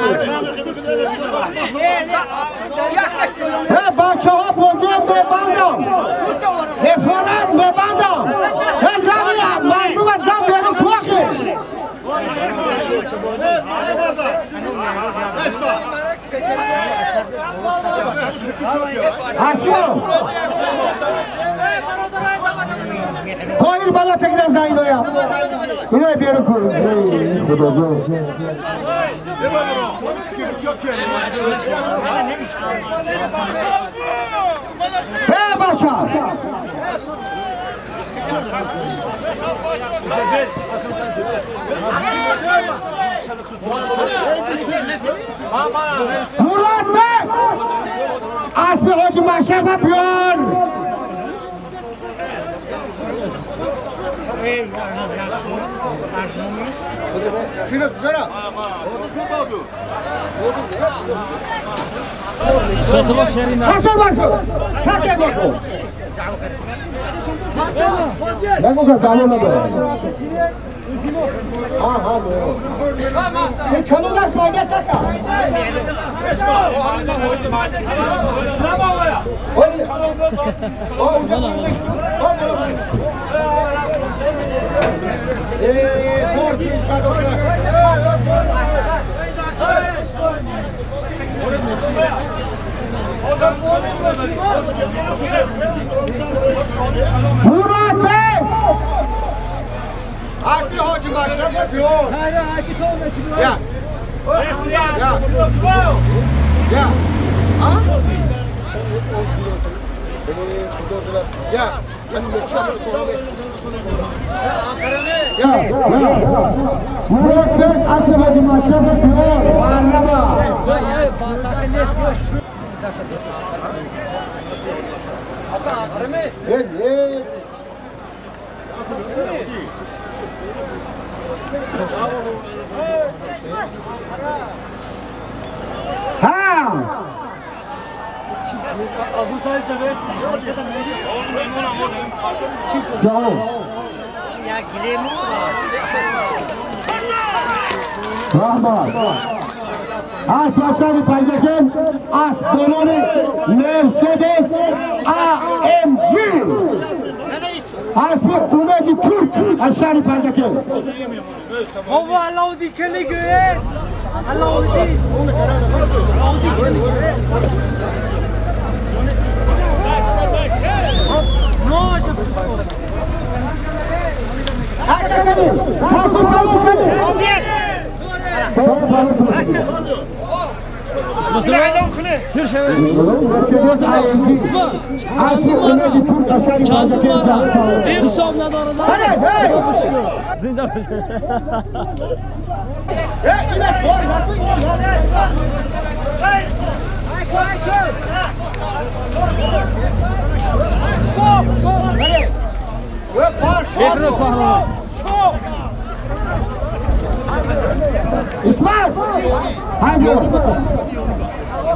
Speaker 5: بچه ها بازی ببندم، نفرت ببندم، زن مردم از زن بیرون کواخه. هرشیو پایین بالا تگیرم زن اینویا اینویا بیرون کن. خدا جان ای بچه مراد بس اسب حاجی مشرف بیار. نگو که دعوا نداره. ها ها این کلون دست مایده سکا. مراد بی اصلی حاجی مشرف بیار. یا یا یا یا یا مراد بی اصلی حاجی مشرف بیار. ها رحمت از پسر پنجکن از دلون مرسدس AMG از امید ترک از شهر پنجکن.
Speaker 7: بابا علاودی کلیگه علاودی
Speaker 1: چند مارا حساب نداره زنده باشه.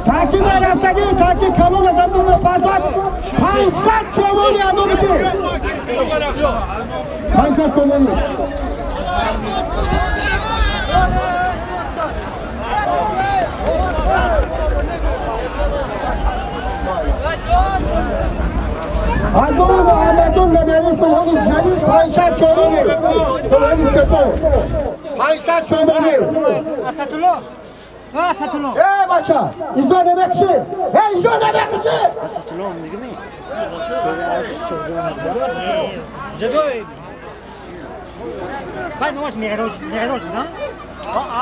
Speaker 5: تاکی رفتگی تاکی کلون زمین پرداخت 500 تومانی ادو میده 500 تومانی. از اون محمدون نمیری تومانی جدید 500 تومانی. تومانی چطور 500 تومانی.
Speaker 4: اسدالله
Speaker 5: Э бача, изо намекуши. Э изо намекуши.
Speaker 4: Вай номаш Меъроҷ, Меъроҷ, на?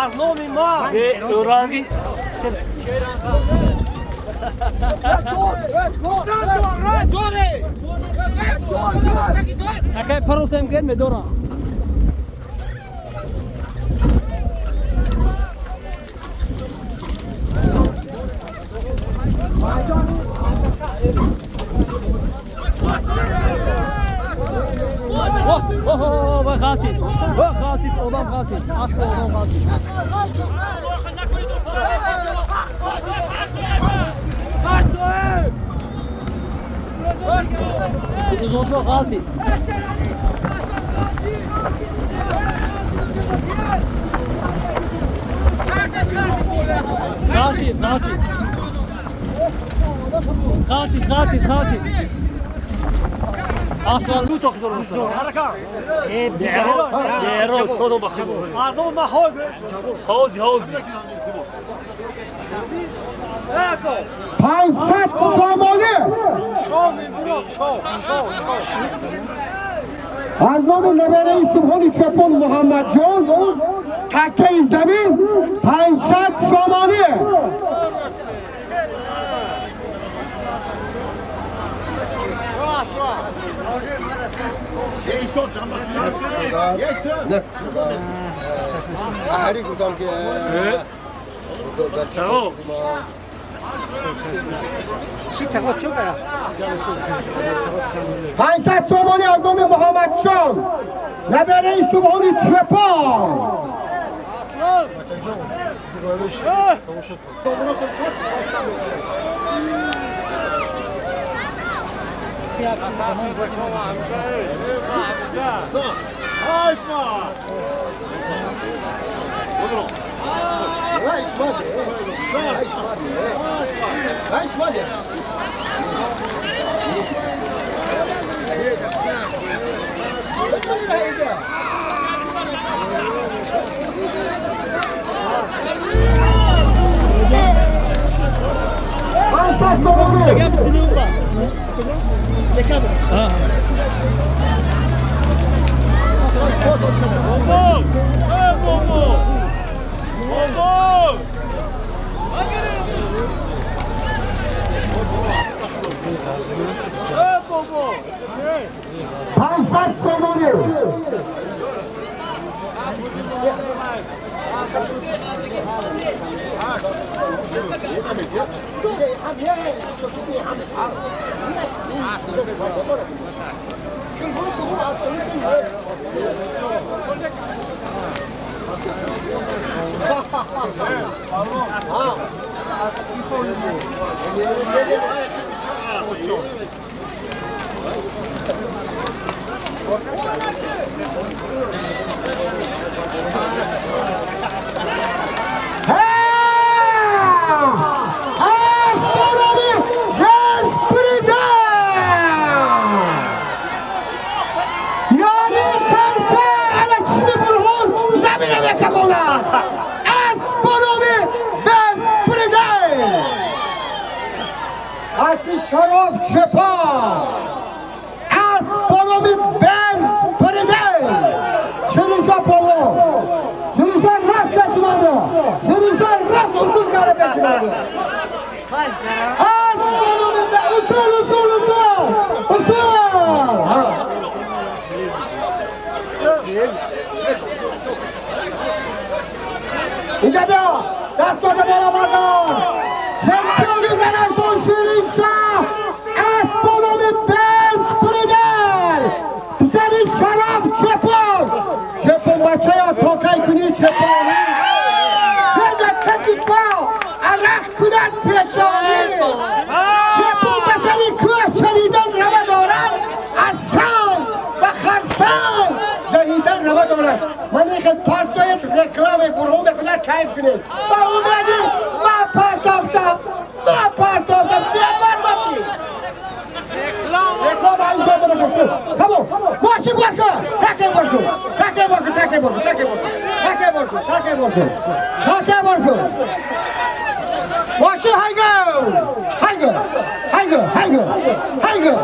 Speaker 6: Аз номи ма.
Speaker 7: Уранги.
Speaker 1: Акай парусем кен медорам. Ва ғалтид. Ва ғалтид, одам ғалтид. Асл одам ғалтид. Фирӯзоншоҳ ғалтид. Ғалтид, ғалтид. Ғалтид, ғалтид, ғалтид. Асвал
Speaker 6: Аз номи ма ҳой.
Speaker 7: Ҳози, ҳози.
Speaker 5: 500 сомонӣ. Аз номи набераи Субҳони Чопон Муҳаммадҷон таккаи замин 500 сомонӣ.
Speaker 4: Чӣ тақво чӣ кара?
Speaker 5: 500 сомонӣ аз номи Муҳаммадҷон набераи Субҳони Чопон. 500 сомонӣ. Шароф Чепа аз ба номи Без Паридай Шириншоҳ полвон, Шириншоҳ раст пешимонро, Шириншоҳ раст усул кара пешимонро. Аз ба номи усул, усул, усул, усул. Инҷа биё, дастота боло бардор. Чемпиони Зарафшон Шириншоҳ аз ба номи Без Паридай писари Шараф Чепон. Чепон бачаё токай кунӣ чепонӣ. Чеда кафи по арақ кунад пешонӣ. Чепон ба сари кӯҳ чаридан рава дорад, аз санг ба харсанг ҷаҳидан рава дорад. Ман ихел партоед рекламаи бурҳон мекунад, кайф кунед. Ба умеди ма партофтам, ма партофтам, чия партофтӣ? Реклама инҷо буда. Камон, боши борко, таке борко, таке борко, таке борко, таке борко, таке борко, таке. Яке боркун. Яке боркун. Боши хайго. Хайго. Хайго, хайго. Хайго.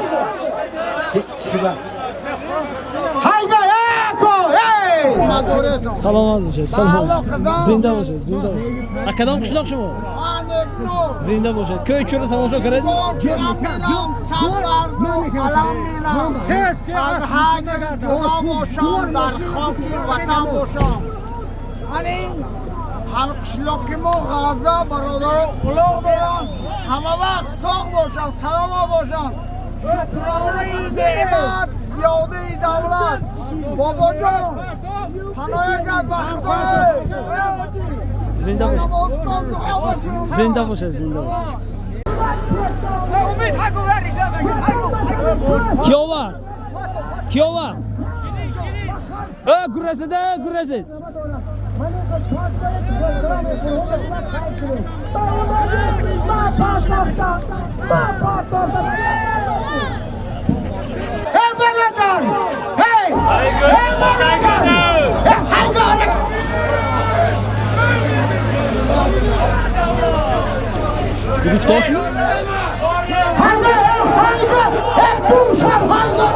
Speaker 5: Хайго, яко, эй!
Speaker 1: Саломат бошед. Салом. Зинда бошед, зинда бошед. А кадом қишлоқ шумо? Зинда бошед. Кӯй чӯро тамошо кардед?
Speaker 6: Аз ҳаҷр ҷудо бошам, дар хоки ватан бошам. Ман ин ҳам қишлоқи мо Ғаза бародаро улоғ доранд, ҳама вақт соғ бошанд, салома бошанд. Шукронаи неъмат, зиёдаи давлат. Бобоҷон, паноҳгар ба Худой.
Speaker 1: Зинда бошед.
Speaker 6: Намоз кун, дуо бикун.
Speaker 1: Зинда бошед, зинда бошед. Ки овард? Ки овард? Гурезед, гурезед.
Speaker 5: Hey бародар! Hey! Hey бародар! Hey хайго!
Speaker 1: Гирифтосми?
Speaker 5: Хайго! Хайго! Hey бушам хайго!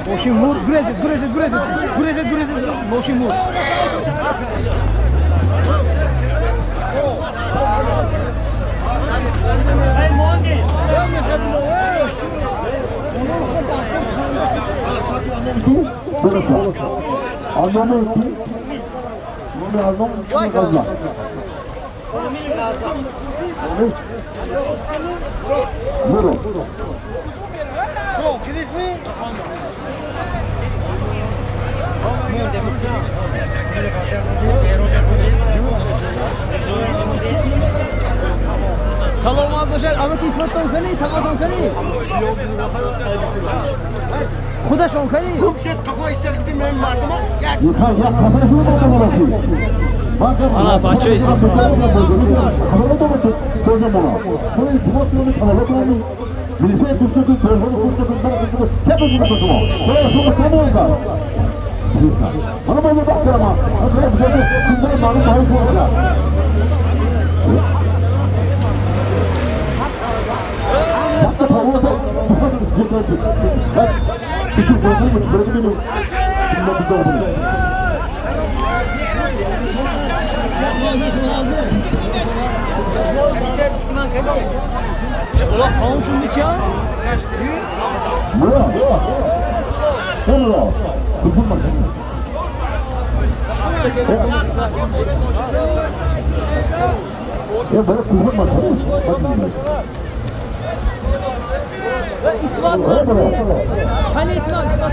Speaker 1: Мошин мур, гурезед, гурезед, гурезед, гурезед, гурезед, мошин мур. Саломат бошад. Амаки Исматтон кани, тағотон кани? Худашон кани? Ана бача Исмат. Uloq tamom shundicha? İsmat, hani İsmat, İsmat.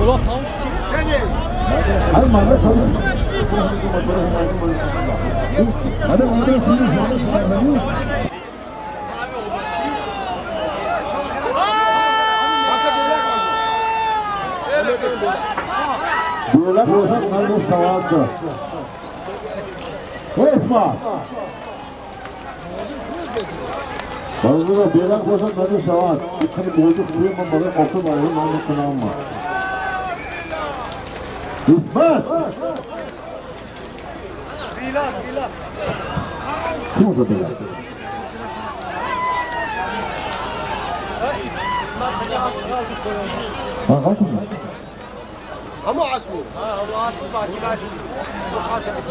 Speaker 1: Uloq tamom
Speaker 3: İsmet! Kim oldu Bilal? Ha, kalktın mı?
Speaker 6: Ama aslı.
Speaker 8: Ha, bu aslı bahçe karşı. Bu kalktı bir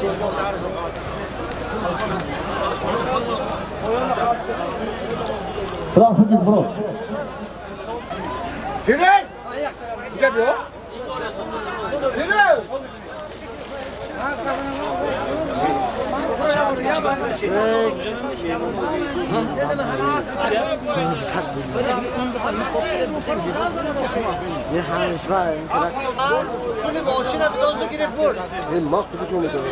Speaker 3: Transfer bro.
Speaker 6: Firoz! Gel Firoz!
Speaker 8: پول ماشینم دازو گرفت برد.
Speaker 2: این ما خودشون می‌دونه.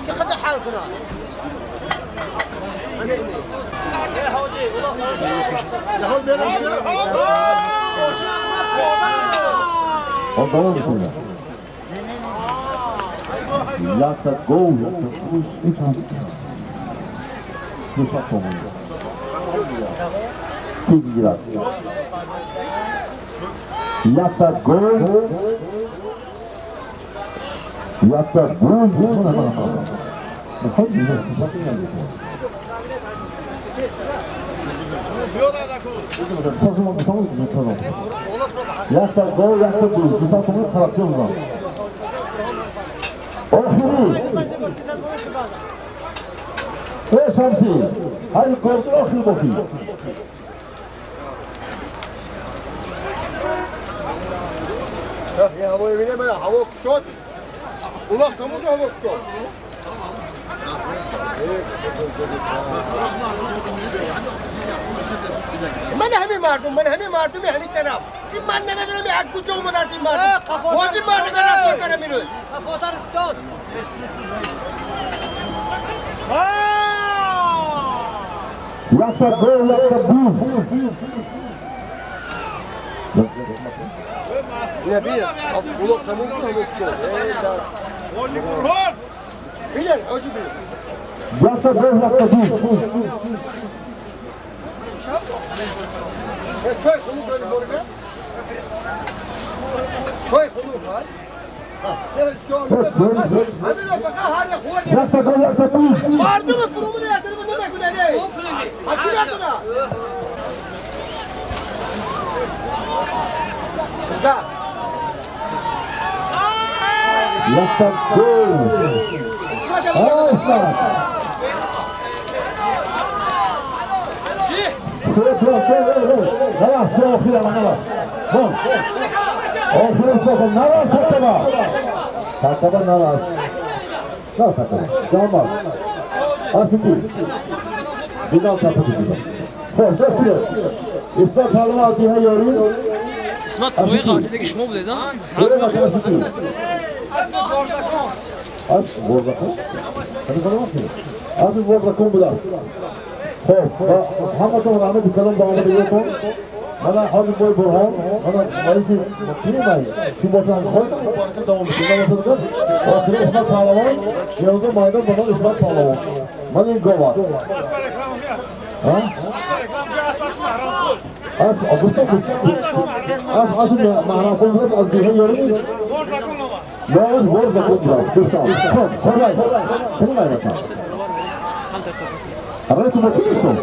Speaker 8: چقدر حال کنم؟
Speaker 3: Якта гол, якта гол, якта гол, якта гол, якта гол, якта гол, охири эй Шамси, ҳари кордор охир бофӣ.
Speaker 6: یه هوای بینه بله هوا کشاد اون تمام هوا کشاد. من همین مردم، من همین مردم همین طرف. این من نمیدونم یک کجا اومد از این مردم. باز این مردم رفت کنه میره.
Speaker 8: قفاترستان.
Speaker 3: якта гол, якта буз.
Speaker 1: Исмат, пои ғалтидаги шумо будед, а?
Speaker 9: Аз ворзакон будааст. Хоб, ҳаматон раҳмати калом ба омадагиятон. Мана ҳозир бой Бурҳон, мана раиси кимай, ки бошанд, хоҳ муборака давом бишад. Охири Исмат Паҳлавон, имрӯза майдон ба номи Исмат Паҳлавон. Мана ин гова. Аз гуфтам, аз маҳрамқул будааст, аз деҳа ёрӣ. Номаш Ворзакон будааст. Гуфтам. Хоб, хобай. Хобай бача. Арай ту мо кӣ нестом?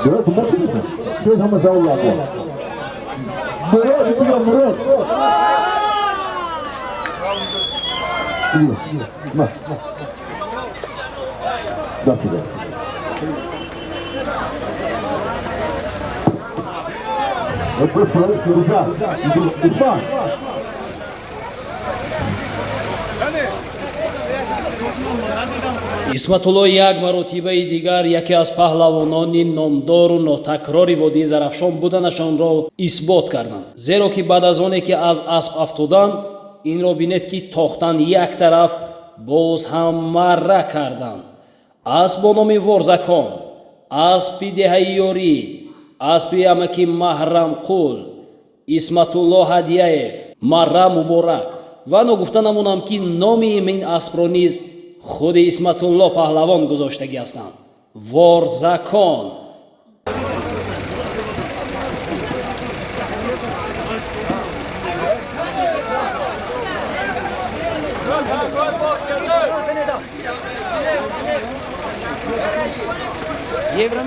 Speaker 9: Мурод, ту мо кӣ нестом? Чиз ҳама завлақ. Мурод, иҷо Мурод. Ма. Даст бигир. Исмат.
Speaker 1: Исматулло як маротибаи дигар яке аз паҳлавонони номдору нотакрори водии Зарафшон буданашонро исбот карданд, зеро ки баъд аз оне ки аз асп афтоданд, инро бинед ки тохтан як тараф, боз ҳам марра карданд. Асп бо номи Ворзакон, аспи деҳаи Ёрӣ, аспи амаки Маҳрамқул, Исматулло Ҳадияев, марра муборак. Ва ногуфта намонам, ки номи ин аспро низ худи Исматулло паҳлавон гузоштагӣ ҳастанд: Ворзакон. Евро?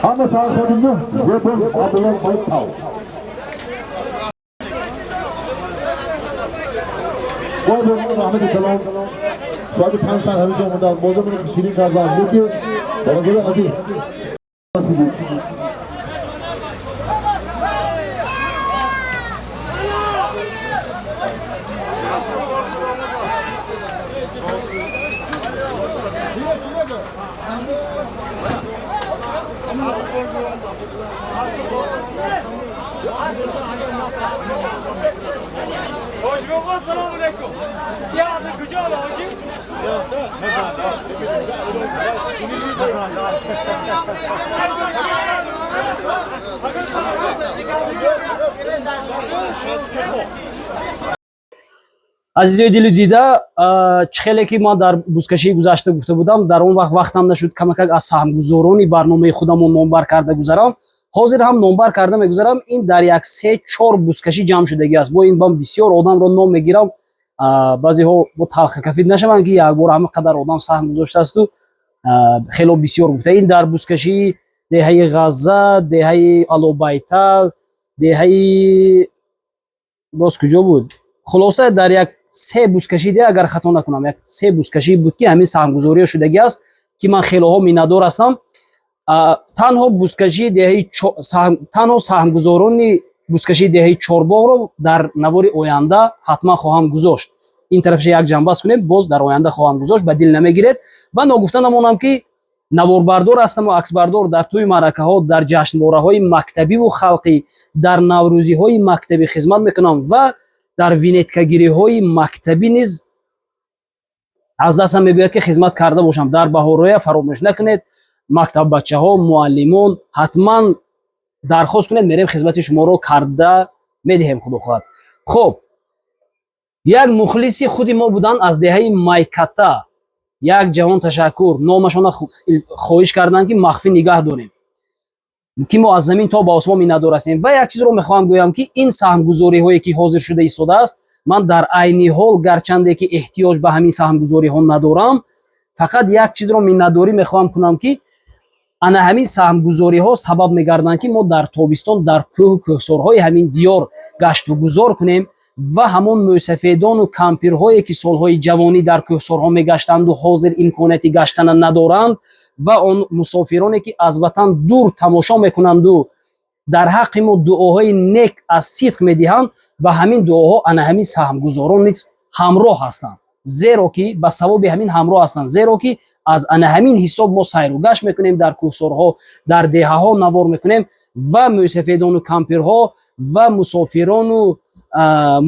Speaker 9: Ҳама саат 9 зебон Абдулло Майтав. Боз раҳмати калом, соати 5 сар ҳаминҷо омаданд, бозамон ширин карданд. Лекин бародари азиз расидед.
Speaker 7: Hoji baba, salam aleyküm. Ya abi kucağa hoji.
Speaker 1: Азизои дилу дида, чӣ хеле ки ман дар бузкашии гузашта гуфта будам, дар он вақт вақтам нашуд камакак аз саҳмгузорони барномаи худамон номбар карда гузарам. Ҳозир ҳам номбар карда мегузарам. Ин дар як се чор бузкашӣ ҷамъ шудагӣ аст. Бо ин бам бисёр одамро ном мегирам, баъзеҳо бо талхакафид нашаванд, ки якбор ҳама қадар одам саҳм гузоштаасту хело бисёр гуфта. Ин дар бузкашии деҳаи Ғазза, деҳаи Алобайтал, деҳаи боз куҷо буд, хулоса дар як се бузкашӣ де, агар хато накунам, як се бузкашӣ буд, ки ҳамин саҳмгузориҳо шудагӣ аст, ки ман хелоҳо миннатдор ҳастам. Танҳо бузкашии деҳаи танҳо саҳмгузорони бузкашии деҳаи Чорбоғро дар навори оянда ҳатман хоҳам гузошт. Ин тарафша як ҷанбаст кунем, боз дар оянда хоҳам гузошт, ба дил намегиред. Ва ногуфта намонам, ки Наворбардор ҳастаму аксбардор дар тӯи маъракаҳо, дар ҷашнвораҳои мактабиву халқӣ, дар наврӯзиҳои мактабӣ хизмат мекунам ва дар винеткагириҳои мактабӣ низ аз дастам мебояд, ки хизмат карда бошам. Дар баҳорроя фаромӯш накунед, мактаббачаҳо, муаллимон, ҳатман дархост кунед, мерем, хизмати шуморо карда медиҳем, худо хоҳад. Хуб, як мухлиси худи мо буданд аз деҳаи Майката. Як ҷаҳон ташаккур. Номашона хоҳиш карданд, ки махфӣ нигаҳ дорем, ки мо аз замин то ба осмон миннатдор ҳастем. Ва як чизро мехоҳам гӯям, ки ин саҳмгузориҳое, ки ҳозир шуда истодааст, ман дар айни ҳол, гарчанде ки эҳтиёҷ ба ҳамин саҳмгузориҳо надорам, фақат як чизро миннатдорӣ мехоҳам кунам, ки ана ҳамин саҳмгузориҳо сабаб мегарданд, ки мо дар тобистон дар кӯҳу кӯҳсорҳои ҳамин диёр гашту гузор кунем ва ҳамон мӯйсафедону кампирҳое, ки солҳои ҷавонӣ дар кӯҳсорҳо мегаштанду ҳозир имконияти гаштана надоранд, ва он мусофироне, ки аз ватан дур тамошо мекунанду дар ҳаққи мо дуоҳои нек аз сидқ медиҳанд, ба ҳамин дуоҳо ана ҳамин саҳмгузорон низ ҳамроҳ ҳастанд, зеро ки ба савоби ҳамин ҳамроҳ ҳастанд, зеро ки аз ана ҳамин ҳисоб мо сайру гашт мекунем дар кӯҳсорҳо, дар деҳаҳо навор мекунем ва мӯйсафедону кампирҳо ва мусофирону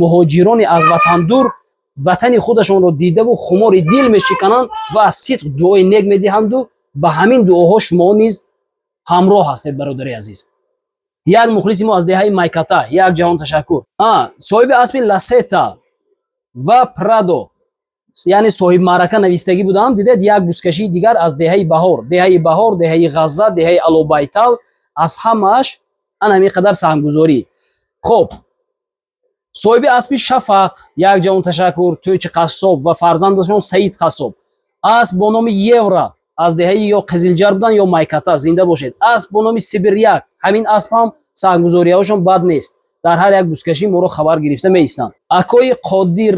Speaker 1: муҳоҷирони аз ватан дур ватани худашонро дидаву хумори дил мешикананд ва аз сидқ дуои нек медиҳанду ба ҳамин дуоҳо шумо низ ҳамроҳ ҳастед, бародари азиз. Як мухлиси мо аз деҳаи Майката, як ҷаҳон ташаккур. Соҳиби аспи Ласета ва Прадо, яъне соҳиби маърака навистагӣ буданд. Дидед, як бузкашии дигар аз деҳаи Баҳор, деҳаи Баҳор, деҳаи Ғазза, деҳаи Алобайтал, аз ҳамааш ана ҳамин қадар саҳмгузорӣ. Хуб, соҳиби аспи Шафақ, як ҷаҳон ташаккур, Тӯчи Қассоб ва фарзандашон Саид Қассоб. Асп бо номи Евра аз деҳаи ё Қизилҷар буданд, ё Майката, зинда бошед. Асп бо номи Сибиряк, ҳамин асп ҳам саҳмгузориҳошон бад нест, дар ҳар як бузкашӣ моро хабар гирифта меистанд. Акои Қодир,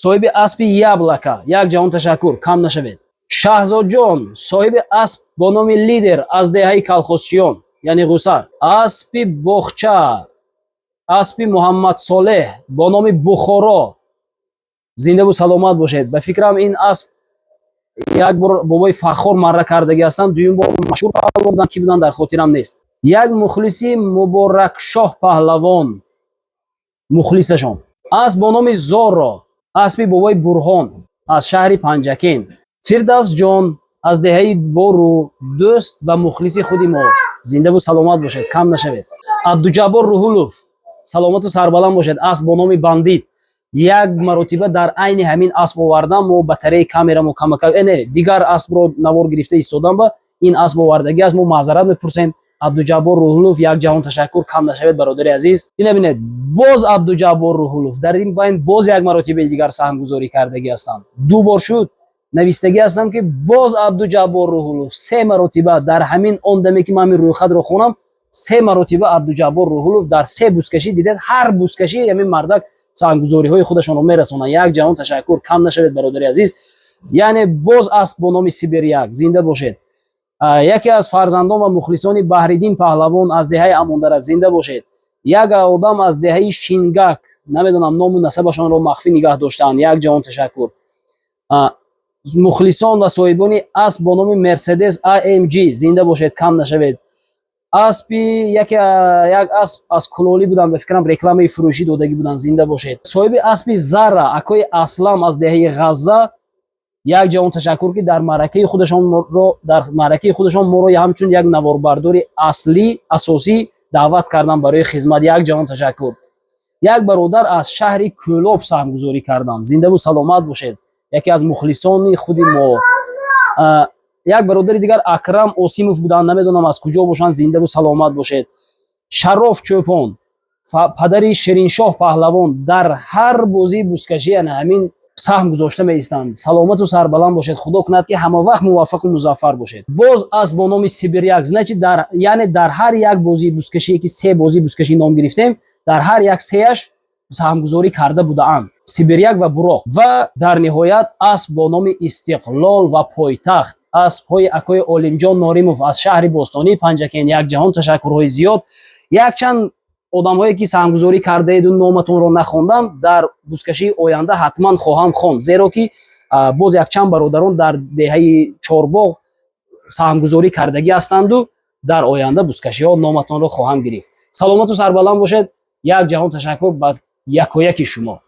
Speaker 1: соҳиби аспи Яблака, як ҷаҳон ташаккур, кам нашавед. Шаҳзодҷон, соҳиби асп бо номи Лидер аз деҳаи Калхозчиён, яъне Ғусар. Аспи Боғча, аспи Муҳаммадсолеҳ бо номи Бухоро, зиндаву саломат бошед. Ба фикрам, ин асп як бор бобои Фаххор марра кардагӣ ҳастанд, дуюм бор машҳур паҳлавон буданд, ки буданд, дар хотирам нест. Як мухлиси Муборакшоҳ паҳлавон, мухлисашон. Асп бо номи Зорро, аспи бобои Бурҳон аз шаҳри Панҷакент. Фирдавсҷон аз деҳаи Вору, дӯст ва мухлиси худи мо, зиндаву саломат бошед, кам нашавед. Абдуҷаббор Руҳулов, саломату сарбаланд бошед. Асп бо номи Бандит, як маротиба дар айни ҳамин асп овардам, мо батареи камерамо камака не, дигар аспро навор гирифта истодам, ба ин асп овардагӣ аст, мо маъзарат мепурсем. Абдуҷаббор Руҳулов, як ҷаҳон ташаккур, кам нашавед, бародари азиз. Ина бинед, боз Абдуҷаббор Руҳулов дар ин байн боз як маротибаи дигар саҳмгузорӣ кардагӣ ҳастанд. Ду бор шуд, навистагӣ ҳастам, ки боз Абдуҷаббор Руҳулов се маротиба дар ҳамин он даме, ки ман ҳамин рӯйхатро хонам, се маротиба Абдуҷаббор Руҳулов дар се бузкашӣ. Дидед, ҳар бузкашӣ ҳамин мардак саҳмгузориҳои худашонро мерасонанд. Як ҷаҳон ташаккур, кам нашавед, бародари азиз. Яъне боз асп бо номи Сибиряк, зинда бошед. Яке аз фарзандон ва мухлисони Баҳриддин паҳлавон аз деҳаи Амондара, зинда бошед. Як одам аз деҳаи Шингак, намедонам, ному насабашонро махфӣ нигаҳ доштаанд, як ҷаҳон ташаккур. Мухлисон ва соҳибони асп бо номи Мерседес AMG, зинда бошед, кам нашавед. Аспи яке, як асп аз Кулолӣ буданд, ба фикрам, рекламаи фурӯшӣ додагӣ буданд, зинда бошед. Соҳиби аспи Зара, акои Аслам аз деҳаи Ғазза, як ҷаҳон ташаккур, ки дар маъракаи худашон моро ҳамчун як наворбардори аслӣ, асосӣ даъват карданд барои хизмат. Як ҷаҳон ташаккур. Як бародар аз шаҳри Кӯлоб саҳмгузорӣ карданд, зиндаву саломат бошед, яке аз мухлисони худи мо. Як бародари дигар, Акрам Осимов буданд, намедонам, аз куҷо бошанд, зиндаву саломат бошед. Шароф Чӯпон, падари Шириншоҳ паҳлавон, дар ҳар бозии бузкашӣ ана ҳамин саҳм гузошта меистанд. Саломату сарбаланд бошед, худо кунад, ки ҳама вақт муваффақу музаффар бошед. Боз асп бо номи Сибиряк, значит, дар, яъне дар ҳар як бозии бузкашие, ки се бозии бузкашӣ ном гирифтем, дар ҳар як сеяш саҳмгузорӣ карда будаанд, Сибиряк ва Буроқ. Ва дар ниҳоят асп бо номи Истиқлол ва Пойтахт, аспҳои акои Олимҷон Норимов аз шаҳри бостонии Панҷакент. Як ҷаҳон ташаккурҳои зиёд. Якчанд одамҳое, ки саҳмгузорӣ кардаеду номатонро нахондам, дар бузкашии оянда ҳатман хоҳам хонд, зеро ки боз якчанд бародарон дар деҳаи Чорбоғ. Саҳмгузорӣ кардагӣ ҳастанду дар оянда бузкашиҳо номатонро хоҳам гирифт. Саломату сарбаланд бошед. Як ҷаҳон ташаккур ба якояки шумо.